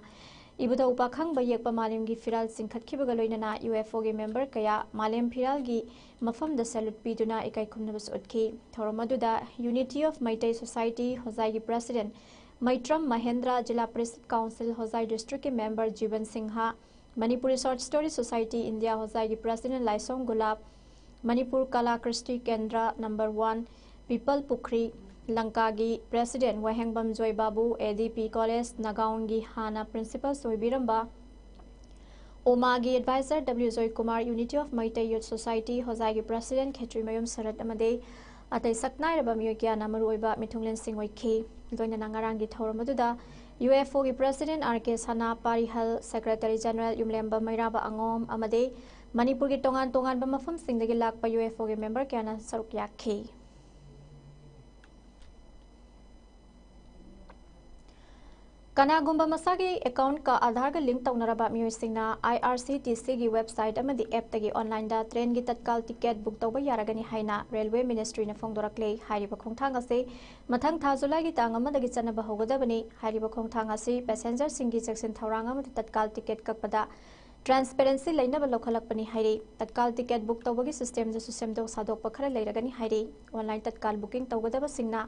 ꯏꯕꯨꯙꯧ ꯄꯥꯈꯪꯕ ꯌꯦꯛꯄ ꯃꯥꯂꯦꯝꯒꯤ ꯐꯤꯔꯥꯜ ꯆꯤꯡꯈꯠꯈꯤꯕꯒ ꯂꯣꯏꯅꯅ U F O ꯒꯤ member ꯀꯌꯥ ꯃꯥꯂꯦꯝ ꯐꯤꯔꯥꯜꯒꯤ ꯃꯐꯝꯗ salute ꯄꯤꯗꯨꯅ ꯏꯀꯥꯏ ꯈꯨꯝꯅꯕꯁꯨ ꯎꯠꯈꯤ꯫ ꯊꯧꯔꯝ ꯑꯗꯨꯗ Unity of Meitei Society ꯍꯣꯖꯥꯏꯒꯤ president ꯃꯩꯇ꯭ꯔꯝ ꯃꯍꯦꯟꯗ꯭ꯔ, ꯖꯤꯂꯥ ꯄꯔꯤꯁꯗ ꯀꯥꯎꯟꯁꯤꯜ ꯍꯣꯖꯥꯏ district ꯀꯤ member Jiban Singh, Manipuri Short Story Society India ꯍꯣꯖꯥꯏꯒꯤ president ꯂꯥꯏꯁꯣꯝ ꯒꯨꯂꯥꯞ, ꯃꯅꯤꯄꯨꯔ ꯀꯂꯥ ꯀ꯭ꯔꯤꯁꯇꯤ ꯀꯦꯟꯗ꯭ꯔ number one, ꯄꯤꯄꯜ ꯄꯨꯈ꯭ꯔꯤ ꯂꯪꯀꯥꯒꯤ president Wahengbam joy Babu, A D P College ꯅꯒꯥꯎꯟꯒꯤ ꯍꯥꯟꯅ principal ꯑꯣꯏꯕꯤꯔꯝꯕ ꯑꯣꯃꯥꯒꯤ adviser W Joy Kumar, unity of Meitei youth society ꯍꯣꯖꯥꯏꯒꯤ ꯄ꯭ꯔꯁꯤꯗꯦꯟꯠ ꯈꯦꯇ꯭ꯔꯤꯃꯌꯨꯝ ꯁꯔꯠ ꯑꯃꯗꯤ ꯑꯇꯩ ꯁꯛꯅꯥꯏꯔꯕ ꯃꯤꯑꯣꯏ ꯀꯌꯥꯅ ꯃꯔꯨꯑꯣꯏꯕ ꯃꯤꯊꯨꯡꯂꯦꯟꯁꯤꯡ ꯑꯣꯏꯈꯤ꯫ ꯂꯣꯏꯅꯅ ꯉꯔꯥꯡꯒꯤ ꯊꯧꯔꯝ ꯑꯗꯨꯗ ꯌꯨ ꯑꯦꯐ ꯑꯣꯒꯤ ꯄ꯭ꯔꯁꯤꯗꯦꯟꯠ ꯑꯥꯔ ꯀꯦ ꯁꯅꯥ, ꯄꯥꯔꯤꯍꯜ, ꯁꯦꯀ꯭ꯔꯦꯇꯔꯤ ꯖꯦꯅꯔꯦꯜ ꯌꯨꯝꯂꯦꯝꯕ ꯃꯩꯔꯥꯕ ꯑꯉꯣꯝ ꯑꯃꯗꯤ ꯃꯅꯤꯄꯨꯔꯒꯤ ꯇꯣꯉꯥꯟ ꯇꯣꯉꯥꯟꯕ ꯃꯐꯝꯁꯤꯡꯗꯒꯤ ꯂꯥꯛꯄ ꯌꯨ ꯑꯦꯐ ꯑꯣꯒꯤ ꯃꯦꯝꯕꯔ ꯀꯌꯥꯅ ꯁꯔꯨꯛ ꯌꯥꯈꯤ꯫ ꯀꯅꯥꯒꯨꯝꯕ ꯃꯁꯥꯒꯤ ꯑꯦꯀꯥꯎꯟꯠꯀ ꯑꯥꯙꯥꯔꯒ ꯂꯤꯡꯛ ꯇꯧꯅꯔꯕ ꯃꯤꯑꯣꯏꯁꯤꯡꯅ ꯑꯥꯏ ꯑꯥꯔ ꯁꯤ ꯇꯤ ꯁꯤꯒꯤ ꯋꯦꯕꯁꯥꯏꯠ ꯑꯃꯗꯤ ꯑꯦꯞꯇꯒꯤ ꯑꯣꯟꯂꯥꯏꯟꯗ ꯇ꯭ꯔꯦꯟꯒꯤ ꯇꯠꯀꯥꯜ ꯇꯤꯀꯦꯠ ꯕꯨꯛ ꯇꯧꯕ ꯌꯥꯔꯒꯅꯤ ꯍꯥꯏꯅ ꯔꯦꯜꯋꯦ ꯃꯤꯅꯤꯁꯇ꯭ꯔꯤꯅ ꯐꯣꯡꯗꯣꯔꯛꯂꯦ꯫ ꯍꯥꯏꯔꯤꯕ ꯈꯣꯡꯊꯥꯡ ꯑꯁꯤ ꯃꯊꯪ ꯊꯥ ꯖꯨꯂꯥꯏꯒꯤ ꯇꯥꯡ ꯑꯃꯗꯒꯤ ꯆꯠꯅꯕ ꯍꯧꯒꯗꯕꯅꯤ꯫ ꯍꯥꯏꯔꯤꯕ ꯈꯣꯡꯊꯥꯡ ꯑꯁꯤ ꯄꯦꯁꯦꯟꯖꯔꯁꯤꯡꯒꯤ ꯆꯦꯛꯁꯤꯟ ꯊꯧꯔꯥꯡ ꯑꯃꯗꯤ ꯇꯠꯀꯥꯜ ꯇꯤꯀꯦꯠ ꯀꯛꯄꯗ ꯇ꯭ꯔꯥꯟꯁꯄꯦꯔꯦꯟꯁꯤ ꯂꯩꯅꯕ ꯂꯧꯈꯠꯂꯛꯄꯅꯤ ꯍꯥꯏꯔꯤ꯫ ꯇꯠꯀꯥꯜ ꯇꯤꯀꯦꯠ ꯕꯨꯛ ꯇꯧꯕꯒꯤ ꯁꯤꯁꯇꯦꯝꯗꯁꯨ ꯁꯦꯝꯗꯣꯛ ꯁꯥꯗꯣꯛꯄ ꯈꯔ ꯂꯩꯔꯒꯅꯤ ꯍꯥꯏꯔꯤ꯫ ꯑꯣꯟꯂꯥꯏꯟ ꯇꯠꯀꯥꯜ ꯕꯨꯀꯤꯡ ꯇꯧꯒꯗꯕꯁꯤꯡꯅ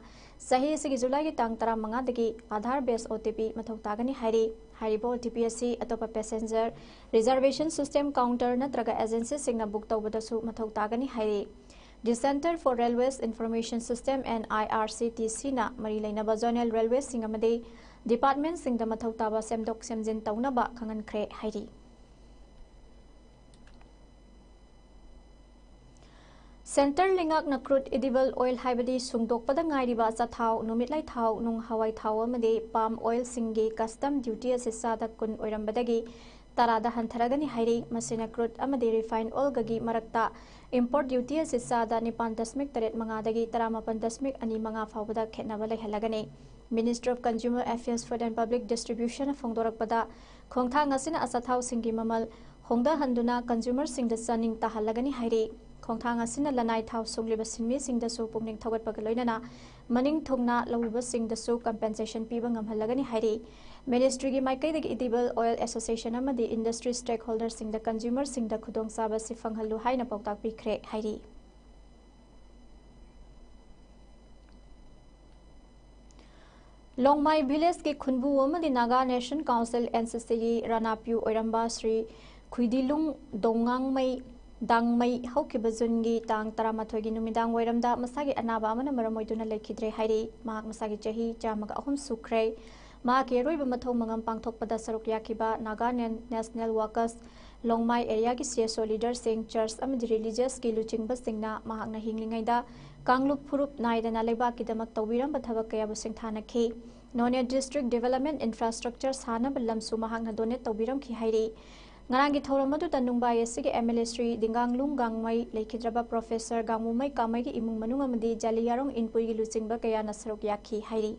ꯆꯍꯤ ꯑꯁꯤꯒꯤ ꯖꯨꯂꯥꯏꯒꯤ ꯇꯥꯡ ꯇꯔꯥꯃꯉꯥꯗꯒꯤ ꯑꯥꯙꯥꯔ ꯕꯦꯁ ꯑꯣ ꯇꯤ ꯄꯤ ꯃꯊꯧ ꯇꯥꯒꯅꯤ ꯍꯥꯏꯔꯤ꯫ ꯍꯥꯏꯔꯤꯕ ꯑꯣ ꯇꯤ ꯄꯤ ꯑꯁꯤ ꯑꯇꯣꯞꯄ ꯄꯦꯁꯦꯟꯖꯔ ꯔꯤꯖꯔꯕꯦꯁꯟ ꯁꯤꯁꯇꯦꯝ ꯀꯥꯎꯟꯇꯔ ꯅꯠꯇ꯭ꯔꯒ ꯑꯦꯖꯦꯟꯁꯤꯁꯤꯡꯅ ꯕꯨꯛ ꯇꯧꯕꯗꯁꯨ ꯃꯊꯧ ꯇꯥꯒꯅꯤ ꯍꯥꯏꯔꯤ꯫ The Centre for Railways Information System and I R C T Cꯅ ꯃꯔꯤ ꯂꯩꯅꯕ ꯖꯣꯅꯦꯜ ꯔꯦꯜꯋꯦꯁꯤꯡ ꯑꯃꯗꯤ ꯗꯤꯄꯥꯔꯠꯃꯦꯟꯠꯁꯤꯡꯗ ꯃꯊꯧ ꯇꯥꯕ ꯁꯦꯝꯗꯣꯛ ꯁꯦꯝꯖꯤꯟ ꯇꯧꯅꯕ ꯈꯪꯍꯟꯈ꯭ꯔꯦ ꯍꯥꯏꯔꯤ꯫ ꯁꯦꯟꯇꯔ ꯂꯩꯉꯥꯛꯅ ꯀ꯭ꯔꯨꯗ ꯏꯗꯤꯕꯜ ꯑꯣꯏꯜ ꯍꯥꯏꯕꯗꯤ ꯁꯨꯡꯗꯣꯛꯄꯗ ꯉꯥꯏꯔꯤꯕ ꯑꯆꯥꯊꯥꯎ, ꯅꯨꯃꯤꯠꯂꯩ ꯊꯥꯎ, ꯅꯨꯡ ꯍꯋꯥꯏ ꯊꯥꯎ ꯑꯃꯗꯤ ꯄꯥꯝ ꯑꯣꯏꯜꯁꯤꯡꯒꯤ ꯀꯁꯇꯝ ꯗ꯭ꯌꯨꯇꯤ ꯑꯁꯤ ꯆꯥꯗ ꯀꯨꯟ ꯑꯣꯏꯔꯝꯕꯗꯒꯤ ꯇꯔꯥꯗ ꯍꯟꯊꯔꯒꯅꯤ ꯍꯥꯏꯔꯤ꯫ ꯃꯁꯤꯅ ꯀ꯭ꯔꯨꯗ ꯑꯃꯗꯤ ꯔꯤꯐꯥꯏꯟ ꯑꯣꯏꯜꯒꯒꯤ ꯃꯔꯛꯇ ꯏꯝꯄꯣꯔꯠ ꯗ꯭ꯌꯨꯇꯤ ꯑꯁꯤ ꯆꯥꯗ ꯅꯤꯄꯥꯟ ꯗꯁꯃꯤꯛ ꯇꯔꯦꯠ ꯃꯉꯥꯗꯒꯤ ꯇꯔꯥꯃꯥꯄꯟ ꯗꯁꯃꯤꯛ ꯑꯅꯤ ꯃꯉꯥ ꯐꯥꯎꯕꯗ ꯈꯦꯠꯅꯕ ꯂꯩꯍꯜꯂꯒꯅꯤ꯫ Ministry of Consumer Affairs, Food and Public Distributionꯅ ꯐꯣꯡꯗꯣꯔꯛꯄꯗ, ꯈꯣꯡꯊꯥꯡ ꯑꯁꯤꯅ ꯑꯆꯥꯊꯥꯎꯁꯤꯡꯒꯤ ꯃꯃꯜ ꯍꯣꯡꯗꯍꯟꯗꯨꯅ ꯀꯟꯖꯨꯃꯔꯁꯤꯡꯗ ꯆꯥꯅꯤꯡ ꯇꯥꯍꯜꯂꯒꯅꯤ ꯍꯥꯏꯔꯤ꯫ ꯈꯣꯡꯊꯥꯡ ꯑꯁꯤꯅ ꯂꯅꯥꯏ ꯊꯥꯎ ꯁꯨꯡꯂꯤꯕ ꯁꯤꯟꯃꯤꯁꯤꯡꯗꯁꯨ ꯄꯨꯛꯅꯤꯡ ꯊꯧꯒꯠꯄꯒ ꯂꯣꯏꯅꯅ ꯃꯅꯤꯡ ꯊꯨꯡꯅ ꯂꯧꯔꯤꯕꯁꯤꯡꯗꯁꯨ ꯀꯝꯄꯦꯟꯁꯦꯁꯟ ꯄꯤꯕ ꯉꯝꯍꯜꯂꯒꯅꯤ ꯍꯥꯏꯔꯤ꯫ ꯃꯤꯅꯤꯁꯇ꯭ꯔꯤꯒꯤ ꯃꯥꯏꯀꯩꯗꯒꯤ ꯏꯗꯤꯕꯜ ꯑꯣꯏꯜ ꯑꯦꯁꯣꯁꯤꯌꯦꯁꯟ ꯑꯃꯗꯤ ꯏꯟꯗꯁꯇ꯭ꯔꯤ ꯁ꯭ꯇꯦꯛꯍꯣꯜꯗꯔꯁꯤꯡꯗ ꯀꯟꯖꯨꯃꯔꯁꯤꯡꯗ ꯈꯨꯗꯣꯡꯆꯥꯕ ꯑꯁꯤ ꯐꯪꯍꯜꯂꯨ ꯍꯥꯏꯅ ꯄꯥꯎꯇꯥꯛ ꯄꯤꯈ꯭ꯔꯦ ꯍꯥꯏꯔꯤ꯫ ꯂꯣꯡꯃꯥꯏ ꯚꯤꯂꯦꯖꯀꯤ ꯈꯨꯟꯕꯨ ꯑꯃꯗꯤ Naga national council, N C ꯁꯤꯒꯤ ꯔꯥꯅꯥꯄ꯭ꯌꯨ ꯑꯣꯏꯔꯝꯕ ꯁ꯭ꯔꯤ ꯈꯨꯏꯗꯤꯂꯨꯡ ꯗꯣꯡꯉꯥꯡꯃꯩ ꯗꯥꯡꯃꯩ ꯍꯧꯈꯤꯕ ꯖꯨꯟꯒꯤ ꯇꯥꯡ ꯇꯔꯥꯃꯥꯊꯣꯏꯒꯤ ꯅꯨꯃꯤꯗꯥꯡ ꯋꯥꯏꯔꯝꯗ ꯃꯁꯥꯒꯤ ꯑꯅꯥꯕ ꯑꯃꯅ ꯃꯔꯝ ꯑꯣꯏꯗꯨꯅ ꯂꯩꯈꯤꯗ꯭ꯔꯦ ꯍꯥꯏꯔꯤ꯫ ꯃꯍꯥꯛ ꯃꯁꯥꯒꯤ ꯆꯍꯤ ꯆꯥꯝꯃꯒ ꯑꯍꯨꯝ ꯁꯨꯈ꯭ꯔꯦ꯫ ꯃꯍꯥꯛꯀꯤ ꯑꯔꯣꯏꯕ ꯃꯊꯧ ꯃꯉꯝ ꯄꯥꯡꯊꯣꯛꯄꯗ ꯁꯔꯨꯛ ꯌꯥꯈꯤꯕ ꯅꯥꯒꯥꯂꯦꯟ ꯅꯦꯁꯅꯦꯜ ꯋꯥꯔꯀꯔꯁ, ꯂꯣꯡꯃꯥꯏ ꯑꯦꯔꯤꯌꯥꯒꯤ ꯁꯤ ꯑꯦꯁ ꯑꯣ ꯂꯤꯗꯔꯁꯤꯡ, ꯆꯔꯆ ꯑꯃꯗꯤ ꯔꯤꯂꯤꯖꯤꯌꯁꯀꯤ ꯂꯨꯆꯤꯡꯕꯁꯤꯡꯅ ꯃꯍꯥꯛꯅ ꯍꯤꯡꯂꯤꯉꯩꯗ ꯀꯥꯡꯂꯨꯞ ꯐꯨꯔꯨꯞ ꯅꯥꯏꯗꯅ ꯂꯩꯕꯥꯛꯀꯤꯗꯃꯛ ꯇꯧꯕꯤꯔꯝꯕ ꯊꯕꯛ ꯀꯌꯥꯕꯨ ꯁꯤꯡꯊꯥꯅꯈꯤ꯫ ꯅꯣꯅꯦ ꯗꯤꯁꯇ꯭ꯔꯤꯛ ꯗꯤꯕꯦꯂꯞꯃꯦꯟ ꯏꯟꯐ꯭ꯔꯥꯁ꯭ꯇ꯭ꯔꯛꯆꯔ ꯁꯥꯅꯕ ꯂꯝꯁꯨ ꯃꯍꯥꯛꯅ ꯗꯣꯅꯦꯠ ꯇꯧꯕꯤꯔꯝꯈꯤ ꯍꯥꯏꯔꯤ꯫ ꯉꯔꯥꯡꯒꯤ ꯊꯧꯔꯝ ꯑꯗꯨꯗ ꯅꯨꯡꯕꯥꯏ ꯑꯁꯤꯒꯤ ꯑꯦꯝ ꯑꯦꯜ ꯑꯦ ꯁ꯭ꯔꯤ ꯗꯤꯡꯒꯥꯡꯂꯨꯡ ꯒꯥꯡꯃꯩ, ꯂꯩꯈꯤꯗ꯭ꯔꯕ ꯄ꯭ꯔꯣꯐꯦꯁꯔ ꯒꯥꯡꯃꯨꯃꯩ ꯀꯥꯃꯩꯒꯤ ꯏꯃꯨꯡ ꯃꯅꯨꯡ ꯑꯃꯗꯤ ꯖꯥꯂꯤꯌꯥꯔꯣꯡ ꯏꯟꯄꯨꯏꯒꯤ ꯂꯨꯆꯤꯡꯕ ꯀꯌꯥꯅ ꯁꯔꯨꯛ ꯌꯥꯈꯤ ꯍꯥꯏꯔꯤ꯫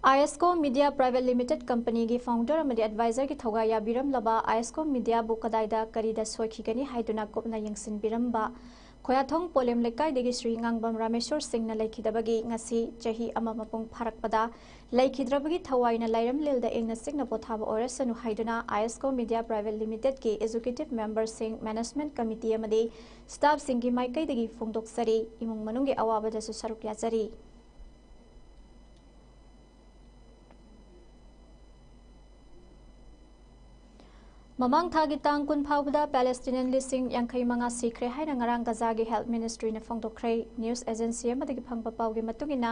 ꯑꯥꯏ S co media private limited ꯀꯝꯄꯅꯤꯒꯤ ꯐꯥꯎꯟꯗꯔ ꯑꯃꯗꯤ ꯑꯦꯗꯚꯥꯏꯖꯔꯒꯤ ꯊꯧꯒꯥꯏ ꯌꯥꯕꯤꯔꯝꯂꯕ ꯑꯥꯏ ꯑꯦꯁ ꯀꯣ ꯃꯤꯗꯤꯌꯥꯕꯨ ꯀꯗꯥꯏꯗ ꯀꯔꯤꯗ ꯁꯣꯏꯈꯤꯒꯅꯤ ꯍꯥꯏꯗꯨꯅ ꯀꯨꯞꯅ ꯌꯦꯡꯁꯤꯟꯕꯤꯔꯝꯕ ꯈꯣꯌꯥꯊꯣꯡ ꯄꯣꯂꯦꯝ ꯂꯩꯀꯥꯏꯗꯒꯤ ꯁ꯭ꯔꯤ ꯉꯥꯡꯕꯝ ꯔꯥꯃꯦꯁꯣꯔ ꯁꯤꯡꯅ ꯂꯩꯈꯤꯗꯕꯒꯤ ꯉꯁꯤ ꯆꯍꯤ ꯑꯃ ꯃꯄꯨꯡ ꯐꯥꯔꯛꯄꯗ ꯂꯩꯈꯤꯗ꯭ꯔꯕꯒꯤ ꯊꯋꯥꯏꯅ ꯂꯥꯏꯔꯝꯂꯦꯜꯗ ꯏꯪꯅ ꯆꯤꯛꯅ ꯄꯣꯊꯥꯕ ꯑꯣꯏꯔꯁꯅꯨ ꯍꯥꯏꯗꯨꯅ I S co media private ꯂꯤꯃꯤꯇꯦꯗꯀꯤ ꯑꯦꯖꯨꯀꯦꯇꯤꯚ ꯃꯦꯝꯕꯔꯁꯤꯡ, ꯃꯦꯅꯦꯖꯃꯦꯟꯠ ꯀꯃꯤꯇꯤ ꯑꯃꯗꯤ ꯁ꯭ꯇꯥꯐꯁꯤꯡꯒꯤ ꯃꯥꯏꯀꯩꯗꯒꯤ ꯐꯣꯡꯗꯣꯛꯆꯔꯤ꯫ ꯏꯃꯨꯡ ꯃꯅꯨꯡꯒꯤ ꯑꯋꯥꯕꯗꯁꯨ ꯁꯔꯨꯛ ꯌꯥꯖꯔꯤ꯫ ꯃꯃꯥꯡ ꯊꯥꯒꯤ ꯇꯥꯡ ꯀꯨꯟ ꯐꯥꯎꯕꯗ ꯄꯦꯂꯦꯁꯇꯤꯅꯤꯌꯟ ꯂꯤꯁꯤꯡ ꯌꯥꯡꯈꯩ ꯃꯉꯥ ꯁꯤꯈ꯭ꯔꯦ ꯍꯥꯏꯅ ꯉꯔꯥꯡ ꯒꯖꯥꯒꯤ ꯍꯦꯜꯊ ꯃꯤꯅꯤꯁꯇ꯭ꯔꯤꯅ ꯐꯣꯡꯗꯣꯛꯈ꯭ꯔꯦ꯫ ꯅ꯭ꯌꯨꯁ ꯑꯦꯖꯦꯟꯁꯤ ꯑꯃꯗꯒꯤ ꯐꯪꯕ ꯄꯥꯎꯒꯤ ꯃꯇꯨꯡ ꯏꯟꯅ,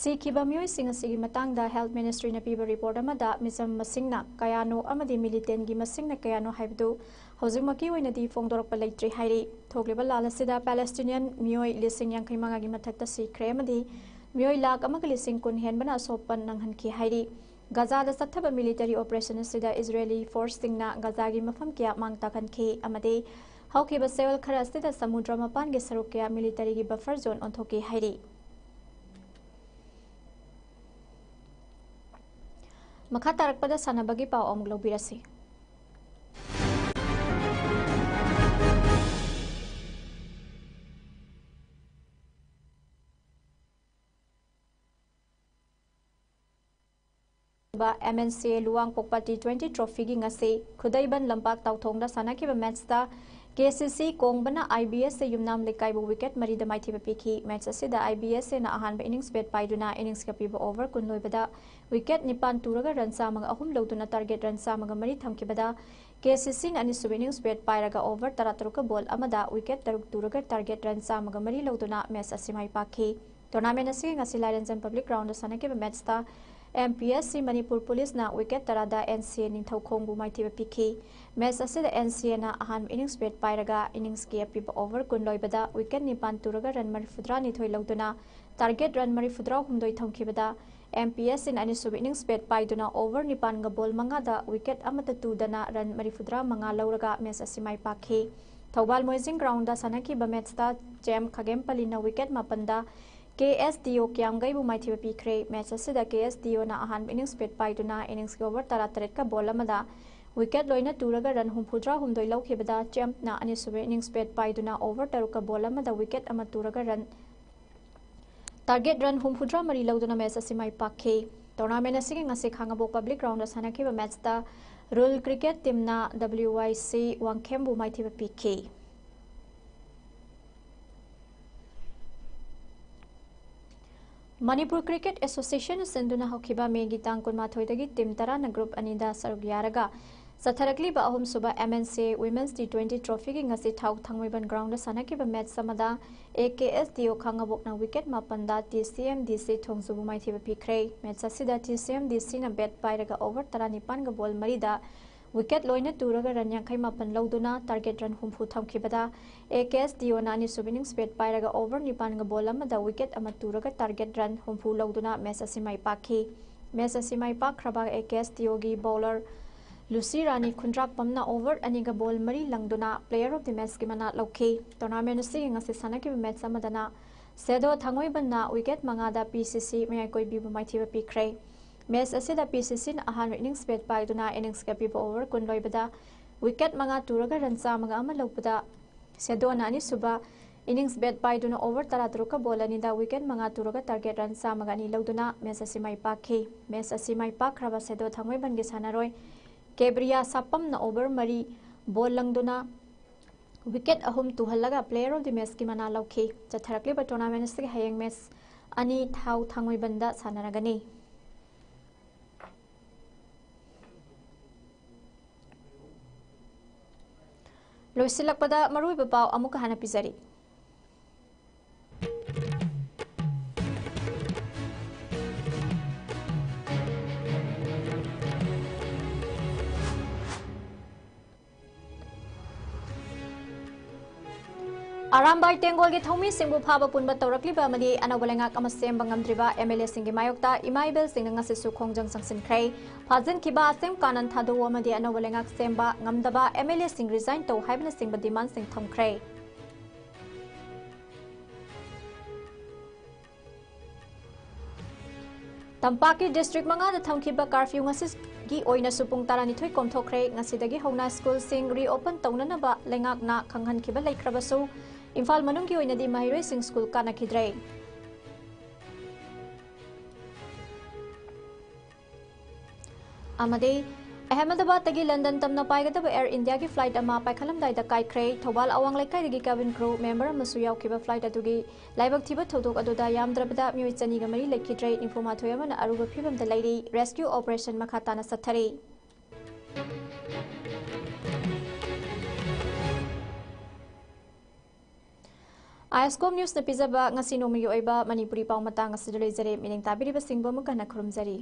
ꯁꯤꯈꯤꯕ ꯃꯤꯑꯣꯏꯁꯤꯡ ꯑꯁꯤꯒꯤ ꯃꯇꯥꯡꯗ ꯍꯦꯜꯊ ꯃꯤꯅꯤꯁꯇ꯭ꯔꯤꯅ ꯄꯤꯕ ꯔꯤꯄꯣꯔꯠ ꯑꯃꯗ ꯃꯤꯆꯝ ꯃꯁꯤꯡꯅ ꯀꯌꯥꯅꯣ ꯑꯃꯗꯤ ꯃꯤꯂꯤꯇꯦꯟꯒꯤ ꯃꯁꯤꯡꯅ ꯀꯌꯥꯅꯣ ꯍꯥꯏꯕꯗꯨ ꯍꯧꯖꯤꯛꯃꯛꯀꯤ ꯑꯣꯏꯅꯗꯤ ꯐꯣꯡꯗꯣꯔꯛꯄ ꯂꯩꯇ꯭ꯔꯤ ꯍꯥꯏꯔꯤ꯫ ꯊꯣꯛꯂꯤꯕ ꯂꯥꯟ ꯑꯁꯤꯗ ꯄꯦꯂꯦꯁꯇꯤꯅꯤꯌꯟ ꯃꯤꯑꯣꯏ ꯂꯤꯁꯤꯡ ꯌꯥꯡꯈꯩ ꯃꯉꯥꯒꯤ ꯃꯊꯛꯇ ꯁꯤꯈ꯭ꯔꯦ ꯑꯃꯗꯤ ꯃꯤꯑꯣꯏ ꯂꯥꯈ ꯑꯃꯒ ꯂꯤꯁꯤꯡ ꯀꯨꯟ ꯍꯦꯟꯕꯅ ꯑꯁꯣꯛꯄ ꯅꯪꯍꯟꯈꯤ ꯍꯥꯏꯔꯤ꯫ ꯒꯖꯥꯗ ꯆꯠꯊꯕ ꯃꯤꯂꯤꯇꯔꯤ ꯑꯣꯄꯔꯦꯁꯟ ꯑꯁꯤꯗ ꯏꯖꯔꯦꯂꯤ ꯐꯣꯔꯁꯁꯤꯡꯅ ꯒꯖꯥꯒꯤ ꯃꯐꯝ ꯀꯌꯥ ꯃꯥꯡ ꯇꯥꯛꯍꯟꯈꯤ ꯑꯃꯗꯤ ꯍꯧꯈꯤꯕ ꯆꯌꯣꯜ ꯈꯔ ꯑꯁꯤꯗ ꯁꯃꯨꯗ꯭ꯔ ꯃꯄꯥꯟꯒꯤ ꯁꯔꯨꯛ ꯀꯌꯥ ꯃꯤꯂꯤꯇꯔꯤꯒꯤ ꯕꯐꯔ ꯖꯣꯟ ꯑꯣꯟꯊꯣꯛꯈꯤ ꯍꯥꯏꯔꯤ꯫ ꯃꯈꯥ ꯇꯥꯔꯛꯄꯗ ꯁꯥꯟꯅꯕꯒꯤ ꯄꯥꯎ ꯑꯃꯨꯛ ꯂꯧꯕꯤꯔꯁꯤ꯫ ꯑꯦꯝ ꯑꯦꯟ ꯁꯤ ꯑꯦ ꯂꯨꯋꯥꯡꯄꯣꯛꯄ ꯇꯤ ꯇ꯭ꯋꯦꯟꯇꯤ ꯇ꯭ꯔꯣꯐꯤꯒꯤ ꯉꯁꯤ ꯈꯨꯗꯩꯕꯟ ꯂꯝꯄꯥꯛ ꯇꯥꯎꯊꯣꯡꯗ ꯁꯥꯟꯅꯈꯤꯕ ꯃꯦꯠꯁꯇ ꯀꯦ ꯁꯤ ꯁꯤ ꯀꯣꯡꯕꯅ ꯑꯥꯏ ꯕꯤ ꯑꯦꯁ ꯑꯦ ꯌꯨꯝꯅꯥꯝ ꯂꯩꯀꯥꯏꯕꯨ ꯋꯤꯀꯦꯠ ꯃꯔꯤꯗ ꯃꯥꯏꯊꯤꯕ ꯄꯤꯈꯤ꯫ ꯃꯦꯆ ꯑꯁꯤꯗ ꯑꯥꯏ ꯕꯤ ꯑꯦꯁ ꯑꯦꯅ ꯑꯍꯥꯟꯕ ꯏꯅꯤꯡꯁ ꯕꯦꯠ ꯄꯥꯏꯗꯨꯅ ꯏꯅꯤꯡꯁꯀꯤ ꯑꯄꯤꯕ ꯑꯣꯚꯔ ꯀꯨꯟ ꯂꯣꯏꯕꯗ ꯋꯤꯀꯦꯠ ꯅꯤꯄꯥꯟ ꯇꯨꯔꯒ ꯔꯟ ꯆꯥꯝꯃꯒ ꯑꯍꯨꯝ ꯂꯧꯗꯨꯅ ꯇꯥꯔꯒꯦꯠ ꯔꯟ ꯆꯥꯝꯃꯒ ꯃꯔꯤ ꯊꯝꯈꯤꯕꯗ ꯀꯦ ꯁꯤ ꯁꯤꯅ ꯑꯅꯤꯁꯨꯕ ꯏꯅꯤꯡꯁ ꯕꯦꯠ ꯄꯥꯏꯔꯒ ꯑꯣꯚꯔ ꯇꯔꯥꯇꯔꯨꯛꯀ ꯕꯣꯜ ꯑꯃꯗ ꯋꯤꯀꯦꯠ ꯇꯔꯨꯛ ꯇꯨꯔꯒ ꯇꯥꯔꯒꯦꯠ ꯔꯟ ꯆꯥꯝꯃꯒ ꯃꯔꯤ ꯂꯧꯗꯨꯅ ꯃꯦꯆ ꯑꯁꯤ ꯃꯥꯏ ꯄꯥꯛꯈꯤ꯫ ꯇꯣꯔꯅꯥꯃꯦꯟ ꯑꯁꯤꯒꯤ ꯉꯁꯤ ꯂꯥꯏꯔꯦꯟꯖꯝ ꯄꯕ꯭ꯂꯤꯛ ꯒ꯭ꯔꯥꯎꯟꯗ ꯁꯥꯟꯅꯈꯤꯕ ꯃꯦꯆꯇ M P S C Manipur ꯄꯨꯂꯤꯁꯅ ꯋꯤꯀꯦꯠ ꯇꯔꯥꯗ ꯑꯦꯟ ꯁꯤ ꯑꯦ ꯅꯤꯡꯊꯧꯈꯣꯡꯕꯨ ꯃꯥꯏꯊꯤꯕ ꯄꯤꯈꯤ꯫ ꯃꯦꯆ ꯑꯁꯤꯗ ꯑꯦꯟ ꯁꯤ ꯑꯦꯅ ꯑꯍꯥꯟꯕ ꯏꯅꯤꯡꯁ ꯕꯦꯠ ꯄꯥꯏꯔꯒ ꯏꯅꯤꯡꯁꯀꯤ ꯑꯄꯤꯕ ꯑꯣꯚꯔ ꯀꯨꯟ ꯂꯣꯏꯕꯗ ꯋꯤꯀꯦꯠ ꯅꯤꯄꯥꯟ ꯇꯨꯔꯒ ꯔꯟ ꯃꯔꯤꯐꯨꯇꯔꯥꯅꯤꯊꯣꯏ ꯂꯧꯗꯨꯅ ꯇꯥꯔꯒꯦꯠ ꯔꯟ ꯃꯔꯤꯐꯨꯇꯔꯥꯍꯨꯝꯗꯣꯏ ꯊꯝꯈꯤꯕꯗ ꯑꯦꯝ ꯄꯤ ꯑꯦꯁ ꯁꯤꯅ ꯑꯅꯤꯁꯨꯕ ꯏꯅꯤꯡꯁ ꯕꯦꯠ ꯄꯥꯏꯗꯨꯅ ꯑꯣꯚꯔ ꯅꯤꯄꯥꯟꯒ ꯕꯣꯜ ꯃꯉꯥꯗ ꯋꯤꯀꯦꯠ ꯑꯃꯠꯇ ꯇꯨꯗꯅ ꯔꯟ ꯃꯔꯤꯐꯨꯇꯔꯥ ꯃꯉꯥ ꯂꯧꯔꯒ ꯃꯦꯆ ꯑꯁꯤ ꯃꯥꯏ ꯄꯥꯛꯈꯤ꯫ ꯊꯧꯕꯥꯜ ꯃꯣꯏꯖꯤꯡ ꯒ꯭ꯔꯥꯎꯟꯗ ꯁꯥꯟꯅꯈꯤꯕ ꯃꯦꯆꯇ ꯆꯦꯝ ꯈꯥꯒꯦꯝꯄꯜꯂꯤꯅ ꯋꯤꯀꯦꯠ ꯃꯥꯄꯟꯗ ꯀꯦ ꯑꯦꯁ ꯗꯤ ꯑꯣ ꯀ꯭ꯌꯥꯝꯒꯩꯕꯨ ꯃꯥꯏꯊꯤꯕ ꯄꯤꯈ꯭ꯔꯦ꯫ ꯃꯦꯆ ꯑꯁꯤꯗ ꯀꯦ ꯑꯦꯁ ꯗꯤ ꯑꯣꯅ ꯑꯍꯥꯟꯕ ꯏꯅꯤꯡꯁ ꯕꯦꯠ ꯄꯥꯏꯗꯨꯅ ꯏꯅꯤꯡꯁꯀꯤ ꯑꯣꯚꯔ ꯇꯔꯥꯇꯔꯦꯠꯀ ꯕꯣꯜ ꯑꯃꯗ ꯋꯤꯀꯦꯠ ꯂꯣꯏꯅ ꯇꯨꯔꯒ ꯔꯟ ꯍꯨꯝꯐꯨꯇꯔꯥꯍꯨꯝꯗꯣꯏ ꯂꯧꯈꯤꯕꯗ ꯆꯦꯝꯅ ꯑꯅꯤꯁꯨꯕ ꯏꯅꯤꯡꯁ ꯕꯦꯠ ꯄꯥꯏꯗꯨꯅ ꯑꯣꯚꯔ ꯇꯔꯨꯛꯀ ꯕꯣꯜ ꯑꯃꯗ ꯋꯤꯀꯦꯠ ꯑꯃ ꯇꯨꯔꯒ ꯔꯟ ꯇꯥꯔꯒꯦꯠ ꯔꯟ ꯍꯨꯝꯐꯨꯇꯔꯥ ꯃꯔꯤ ꯂꯧꯗꯨꯅ ꯃꯦꯆ ꯑꯁꯤ ꯃꯥꯏ ꯄꯥꯛꯈꯤ꯫ ꯇꯣꯔꯅꯥꯃꯦꯟ ꯑꯁꯤꯒꯤ ꯉꯁꯤ ꯈꯥꯉꯕꯣꯛ ꯄꯕ꯭ꯂꯤꯛ ꯒ꯭ꯔꯥꯎꯟꯗ ꯁꯥꯟꯅꯈꯤꯕ ꯃꯦꯆꯇ ꯔꯨꯜ ꯀ꯭ꯔꯤꯀꯦꯠ ꯇꯤꯝꯅ ꯗꯕ꯭ꯂꯤꯌꯨ ꯋꯥꯏ ꯁꯤ ꯋꯥꯡꯈꯦꯝꯕꯨ ꯃꯥꯏꯊꯤꯕ ꯄꯤꯈꯤ꯫ ꯃꯅꯤꯄꯨꯔ ꯀ꯭ꯔꯤꯀꯦꯠ ꯑꯦꯁꯣꯁꯤꯌꯦꯁꯟꯅ ꯁꯤꯟꯗꯨꯅ ꯍꯧꯈꯤꯕ ꯃꯦꯒꯤ ꯇꯥꯡ ꯀꯨꯟꯃꯥꯊꯣꯏꯗꯒꯤ ꯇꯤꯝ ꯇꯔꯥꯅ ꯒ꯭ꯔꯨꯞ ꯑꯅꯤꯗ ꯁꯔꯨꯛ ꯌꯥꯔꯒ ꯆꯠꯊꯔꯛꯂꯤꯕ ꯑꯍꯨꯝꯁꯨꯕ M N C women's T twenty ꯇ꯭ꯔꯣꯐꯤꯒꯤ ꯉꯁꯤ ꯊꯥꯎ ꯊꯥꯡꯃꯩꯕꯟ ꯒ꯭ꯔꯥꯎꯟꯗ ꯁꯥꯟꯅꯈꯤꯕ ꯃꯦꯆ ꯑꯃꯗ ꯑꯦ ꯀꯦ ꯑꯦꯁ ꯗꯤ ꯑꯣ ꯈꯥꯉꯕꯣꯛꯅ ꯋꯤꯀꯦꯠ ꯃꯥꯄꯟꯗ ꯇꯤ ꯁꯤ ꯑꯦꯝ ꯗꯤ ꯁꯤ ꯊꯣꯡꯖꯨꯕꯨ ꯃꯥꯏꯊꯤꯕ ꯄꯤꯈ꯭ꯔꯦ꯫ ꯃꯦꯆ ꯑꯁꯤꯗ ꯇꯤ ꯁꯤ ꯑꯦꯝ ꯗꯤ ꯁꯤꯅ ꯕꯦꯠ ꯄꯥꯏꯔꯒ ꯑꯣꯚꯔ ꯇꯔꯥꯅꯤꯄꯥꯟꯒ ꯕꯣꯜ ꯃꯔꯤꯗ ꯋꯤꯀꯦꯠ ꯂꯣꯏꯅ ꯇꯨꯔꯒ ꯔꯟ ꯌꯥꯡꯈꯩ ꯃꯥꯄꯟ ꯂꯧꯗꯨꯅ ꯇꯥꯔꯒꯦꯠ ꯔꯟ ꯍꯨꯝꯐꯨ ꯊꯝꯈꯤꯕꯗ ꯑꯦ ꯀꯦ ꯑꯦꯁ ꯗꯤ ꯑꯣꯅ ꯑꯅꯤꯁꯨꯕ ꯏꯅꯤꯡꯁ ꯕꯦꯠ ꯄꯥꯏꯔꯒ ꯑꯣꯚꯔ ꯅꯤꯄꯥꯟꯒ ꯕꯣꯜ ꯑꯃꯗ ꯋꯤꯀꯦꯠ ꯑꯃ ꯇꯨꯔꯒ ꯇꯥꯔꯒꯦꯠ ꯔꯟ ꯍꯨꯝꯐꯨ ꯂꯧꯗꯨꯅ ꯃꯦꯆ ꯑꯁꯤ ꯃꯥꯏ ꯄꯥꯛꯈꯤ꯫ ꯃꯦꯆ ꯑꯁꯤ ꯃꯥꯏ ꯄꯥꯛꯈ꯭ꯔꯕ ꯑꯦ ꯀꯦ ꯑꯦꯁ ꯗꯤ ꯑꯣꯒꯤ ꯕꯣꯂꯔ ꯂꯨꯁꯤ ꯔꯥꯅꯤ ꯈꯨꯟꯗ꯭ꯔꯥꯛꯄꯝꯅ ꯑꯣꯚꯔ ꯑꯅꯤꯒ ꯕꯣꯜ ꯃꯔꯤ ꯂꯪꯗꯨꯅ ꯄ꯭ꯂꯦꯌꯔ ꯑꯣꯐ ꯗꯤ ꯃꯦꯆꯀꯤ ꯃꯅꯥ ꯂꯧꯈꯤ꯫ ꯇꯣꯔꯅꯥꯃꯦꯟ ꯑꯁꯤꯒꯤ ꯉꯁꯤ ꯁꯥꯟꯅꯈꯤꯕ ꯃꯦꯆ ꯑꯃꯗꯅ ꯁꯦꯗꯣ ꯊꯥꯡꯃꯩꯕꯟꯅ ꯋꯤꯀꯦꯠ ꯃꯉꯥꯗ ꯄꯤ ꯁꯤ ꯁꯤ ꯃꯌꯥꯏꯀꯣꯏꯕꯤꯕꯨ ꯃꯥꯏꯊꯤꯕ ꯄꯤꯈ꯭ꯔꯦ꯫ ꯃꯦꯆ ꯑꯁꯤꯗ ꯄꯤ ꯁꯤ ꯁꯤꯅ ꯑꯍꯥꯟꯕ ꯏꯅꯤꯡꯁ ꯕꯦꯠ ꯄꯥꯏꯗꯨꯅ ꯏꯅꯤꯡꯁꯀꯤ ꯑꯄꯤꯕ ꯑꯣꯚꯔ ꯀꯨꯟ ꯂꯣꯏꯕꯗ ꯋꯤꯀꯦꯠ ꯃꯉꯥ ꯇꯨꯔꯒ ꯔꯟ ꯆꯥꯝꯃꯒ ꯑꯃ ꯂꯧꯕꯗ ꯁꯦꯗꯣꯅ ꯑꯅꯤꯁꯨꯕ ꯏꯅꯤꯡꯁ ꯕꯦꯠ ꯄꯥꯏꯗꯨꯅ ꯑꯣꯚꯔ ꯇꯔꯥꯇꯔꯨꯛꯀ ꯕꯣꯜ ꯑꯅꯤꯗ ꯋꯤꯀꯦꯠ ꯃꯉꯥ ꯇꯨꯔꯒ ꯇꯥꯔꯒꯦꯠ ꯔꯟ ꯆꯥꯝꯃꯒ ꯑꯅꯤ ꯂꯧꯗꯨꯅ ꯃꯦꯆ ꯑꯁꯤ ꯃꯥꯏ ꯄꯥꯛꯈꯤ꯫ ꯃꯦꯆ ꯑꯁꯤ ꯃꯥꯏ ꯄꯥꯛꯈ꯭ꯔꯕ ꯁꯦꯗꯣ ꯊꯥꯡꯃꯩꯕꯟꯒꯤ ꯁꯥꯟꯅꯔꯣꯏ ꯀꯦꯕ꯭ꯔꯤꯌꯥ ꯁꯥꯄꯝꯅ ꯑꯣꯚꯔ ꯃꯔꯤ ꯕꯣꯜ ꯂꯪꯗꯨꯅ ꯋꯤꯀꯦꯠ ꯑꯍꯨꯝ ꯇꯨꯍꯜꯂꯒ Player of the Matchꯀꯤ ꯃꯅꯥ ꯂꯧꯈꯤ꯫ ꯆꯠꯊꯔꯛꯂꯤꯕ tournament ꯑꯁꯤꯒꯤ ꯍꯌꯦꯡ match ꯑꯅꯤ ꯊꯥꯎ ꯊꯥꯡꯃꯩꯕꯟꯗ ꯁꯥꯟꯅꯔꯒꯅꯤ꯫ ꯂꯣꯏꯁꯤꯜꯂꯛꯄꯗ ꯃꯔꯨꯑꯣꯏꯕ ꯄꯥꯎ ꯑꯃꯨꯛꯀ ꯍꯟꯅ ꯄꯤꯖꯔꯤ꯫ ꯑꯔꯥꯝꯕꯥꯏ ꯇꯦꯡꯒꯣꯜꯒꯤ ꯊꯧꯃꯤꯁꯤꯡꯕꯨ ꯐꯥꯕ ꯄꯨꯟꯕ ꯇꯧꯔꯛꯂꯤꯕ ꯑꯃꯗꯤ ꯑꯅꯧꯕ ꯂꯩꯉꯥꯛ ꯑꯃ ꯁꯦꯝꯕ ꯉꯝꯗ꯭ꯔꯤꯕ MLAꯁꯤꯡꯒꯤ ꯃꯥꯌꯣꯛꯇ ꯏꯃꯥ ꯏꯕꯦꯜꯁꯤꯡꯅ ꯉꯁꯤꯁꯨ ꯈꯣꯡꯖꯪ ꯆꯪꯁꯤꯟꯈ꯭ꯔꯦ꯫ ꯐꯥꯖꯤꯟꯈꯤꯕ ꯑꯁꯦꯝ ꯀꯥꯅꯟ ꯊꯥꯗꯣꯛꯎ ꯑꯃꯗꯤ ꯑꯅꯧꯕ ꯂꯩꯉꯥꯛ ꯁꯦꯝꯕ ꯉꯝꯗꯕ MLAꯁꯤꯡ resign ꯇꯧ ꯍꯥꯏꯕꯅꯆꯤꯡꯕ demandꯁꯤꯡ ꯊꯝꯈ꯭ꯔꯦ꯫ ꯇꯝꯄꯥꯛꯀꯤ district ꯃꯉꯥꯗ ꯊꯝꯈꯤꯕ curfew ꯉꯁꯤꯒꯤ ꯑꯣꯏꯅꯁꯨ ꯄꯨꯡ ꯇꯔꯥꯅꯤꯊꯣꯏ ꯀꯣꯝꯊꯣꯛꯈ꯭ꯔꯦ꯫ ꯉꯁꯤꯗꯒꯤ ꯍꯧꯅ schoolꯁꯤꯡ reopen ꯇꯧꯅꯅꯕ ꯂꯩꯉꯥꯛꯅ ꯈꯪꯍꯟꯈꯤꯕ ꯂꯩꯈ꯭ꯔꯕꯁꯨ, ꯏꯝꯐꯥꯜ ꯃꯅꯨꯡꯒꯤ ꯑꯣꯏꯅꯗꯤ ꯃꯍꯩꯔꯣꯏꯁꯤꯡ school ꯀꯥꯅꯈꯤꯗ꯭ꯔꯦ꯫ ꯑꯃꯗꯤ ꯑꯍꯃꯗꯥꯕꯥꯗꯇꯒꯤ ꯂꯟꯗꯟ ꯇꯝꯅ ꯄꯥꯏꯒꯗꯕ Air Indiaꯒꯤ flight ꯑꯃ ꯄꯥꯏꯈꯠꯂꯝꯗꯥꯏꯗ ꯀꯥꯏꯈ꯭ꯔꯦ꯫ ꯊꯧꯕꯥꯜ ꯑꯋꯥꯡ ꯂꯩꯀꯥꯏꯗꯒꯤ cabin crew member ꯑꯃꯁꯨ ꯌꯥꯎꯈꯤꯕ flight ꯑꯗꯨꯒꯤ ꯂꯥꯏꯕꯛ ꯊꯤꯕ ꯊꯧꯗꯣꯛ ꯑꯗꯨꯗ ꯌꯥꯝꯗ꯭ꯔꯕꯗ ꯃꯤꯑꯣꯏ ꯆꯅꯤꯒ ꯃꯔꯤ ꯂꯩꯈꯤꯗ꯭ꯔꯦ, ꯅꯤꯐꯨ ꯃꯥꯊꯣꯏ ꯑꯃꯅ ꯑꯔꯨꯕ ꯐꯤꯕꯝꯗ ꯂꯩꯔꯤ꯫ Rescue operation ꯃꯈꯥ ꯇꯥꯅ ꯆꯠꯊꯔꯤ꯫ ISCOM Newsꯅ ꯄꯤꯖꯕ ꯉꯁꯤ ꯅꯣꯡꯃꯒꯤ ꯑꯣꯏꯕ ꯃꯅꯤꯄꯨꯔꯤ ꯄꯥꯎ ꯃꯇꯥꯡ ꯑꯁꯤꯗ ꯂꯣꯏꯖꯔꯦ꯫ ꯃꯤꯠꯌꯦꯡ ꯇꯥꯕꯤꯔꯤꯕꯁꯤꯡꯕꯨ ꯑꯃꯨꯛ ꯍꯟꯅ ꯈꯨꯔꯨꯝꯖꯔꯤ꯫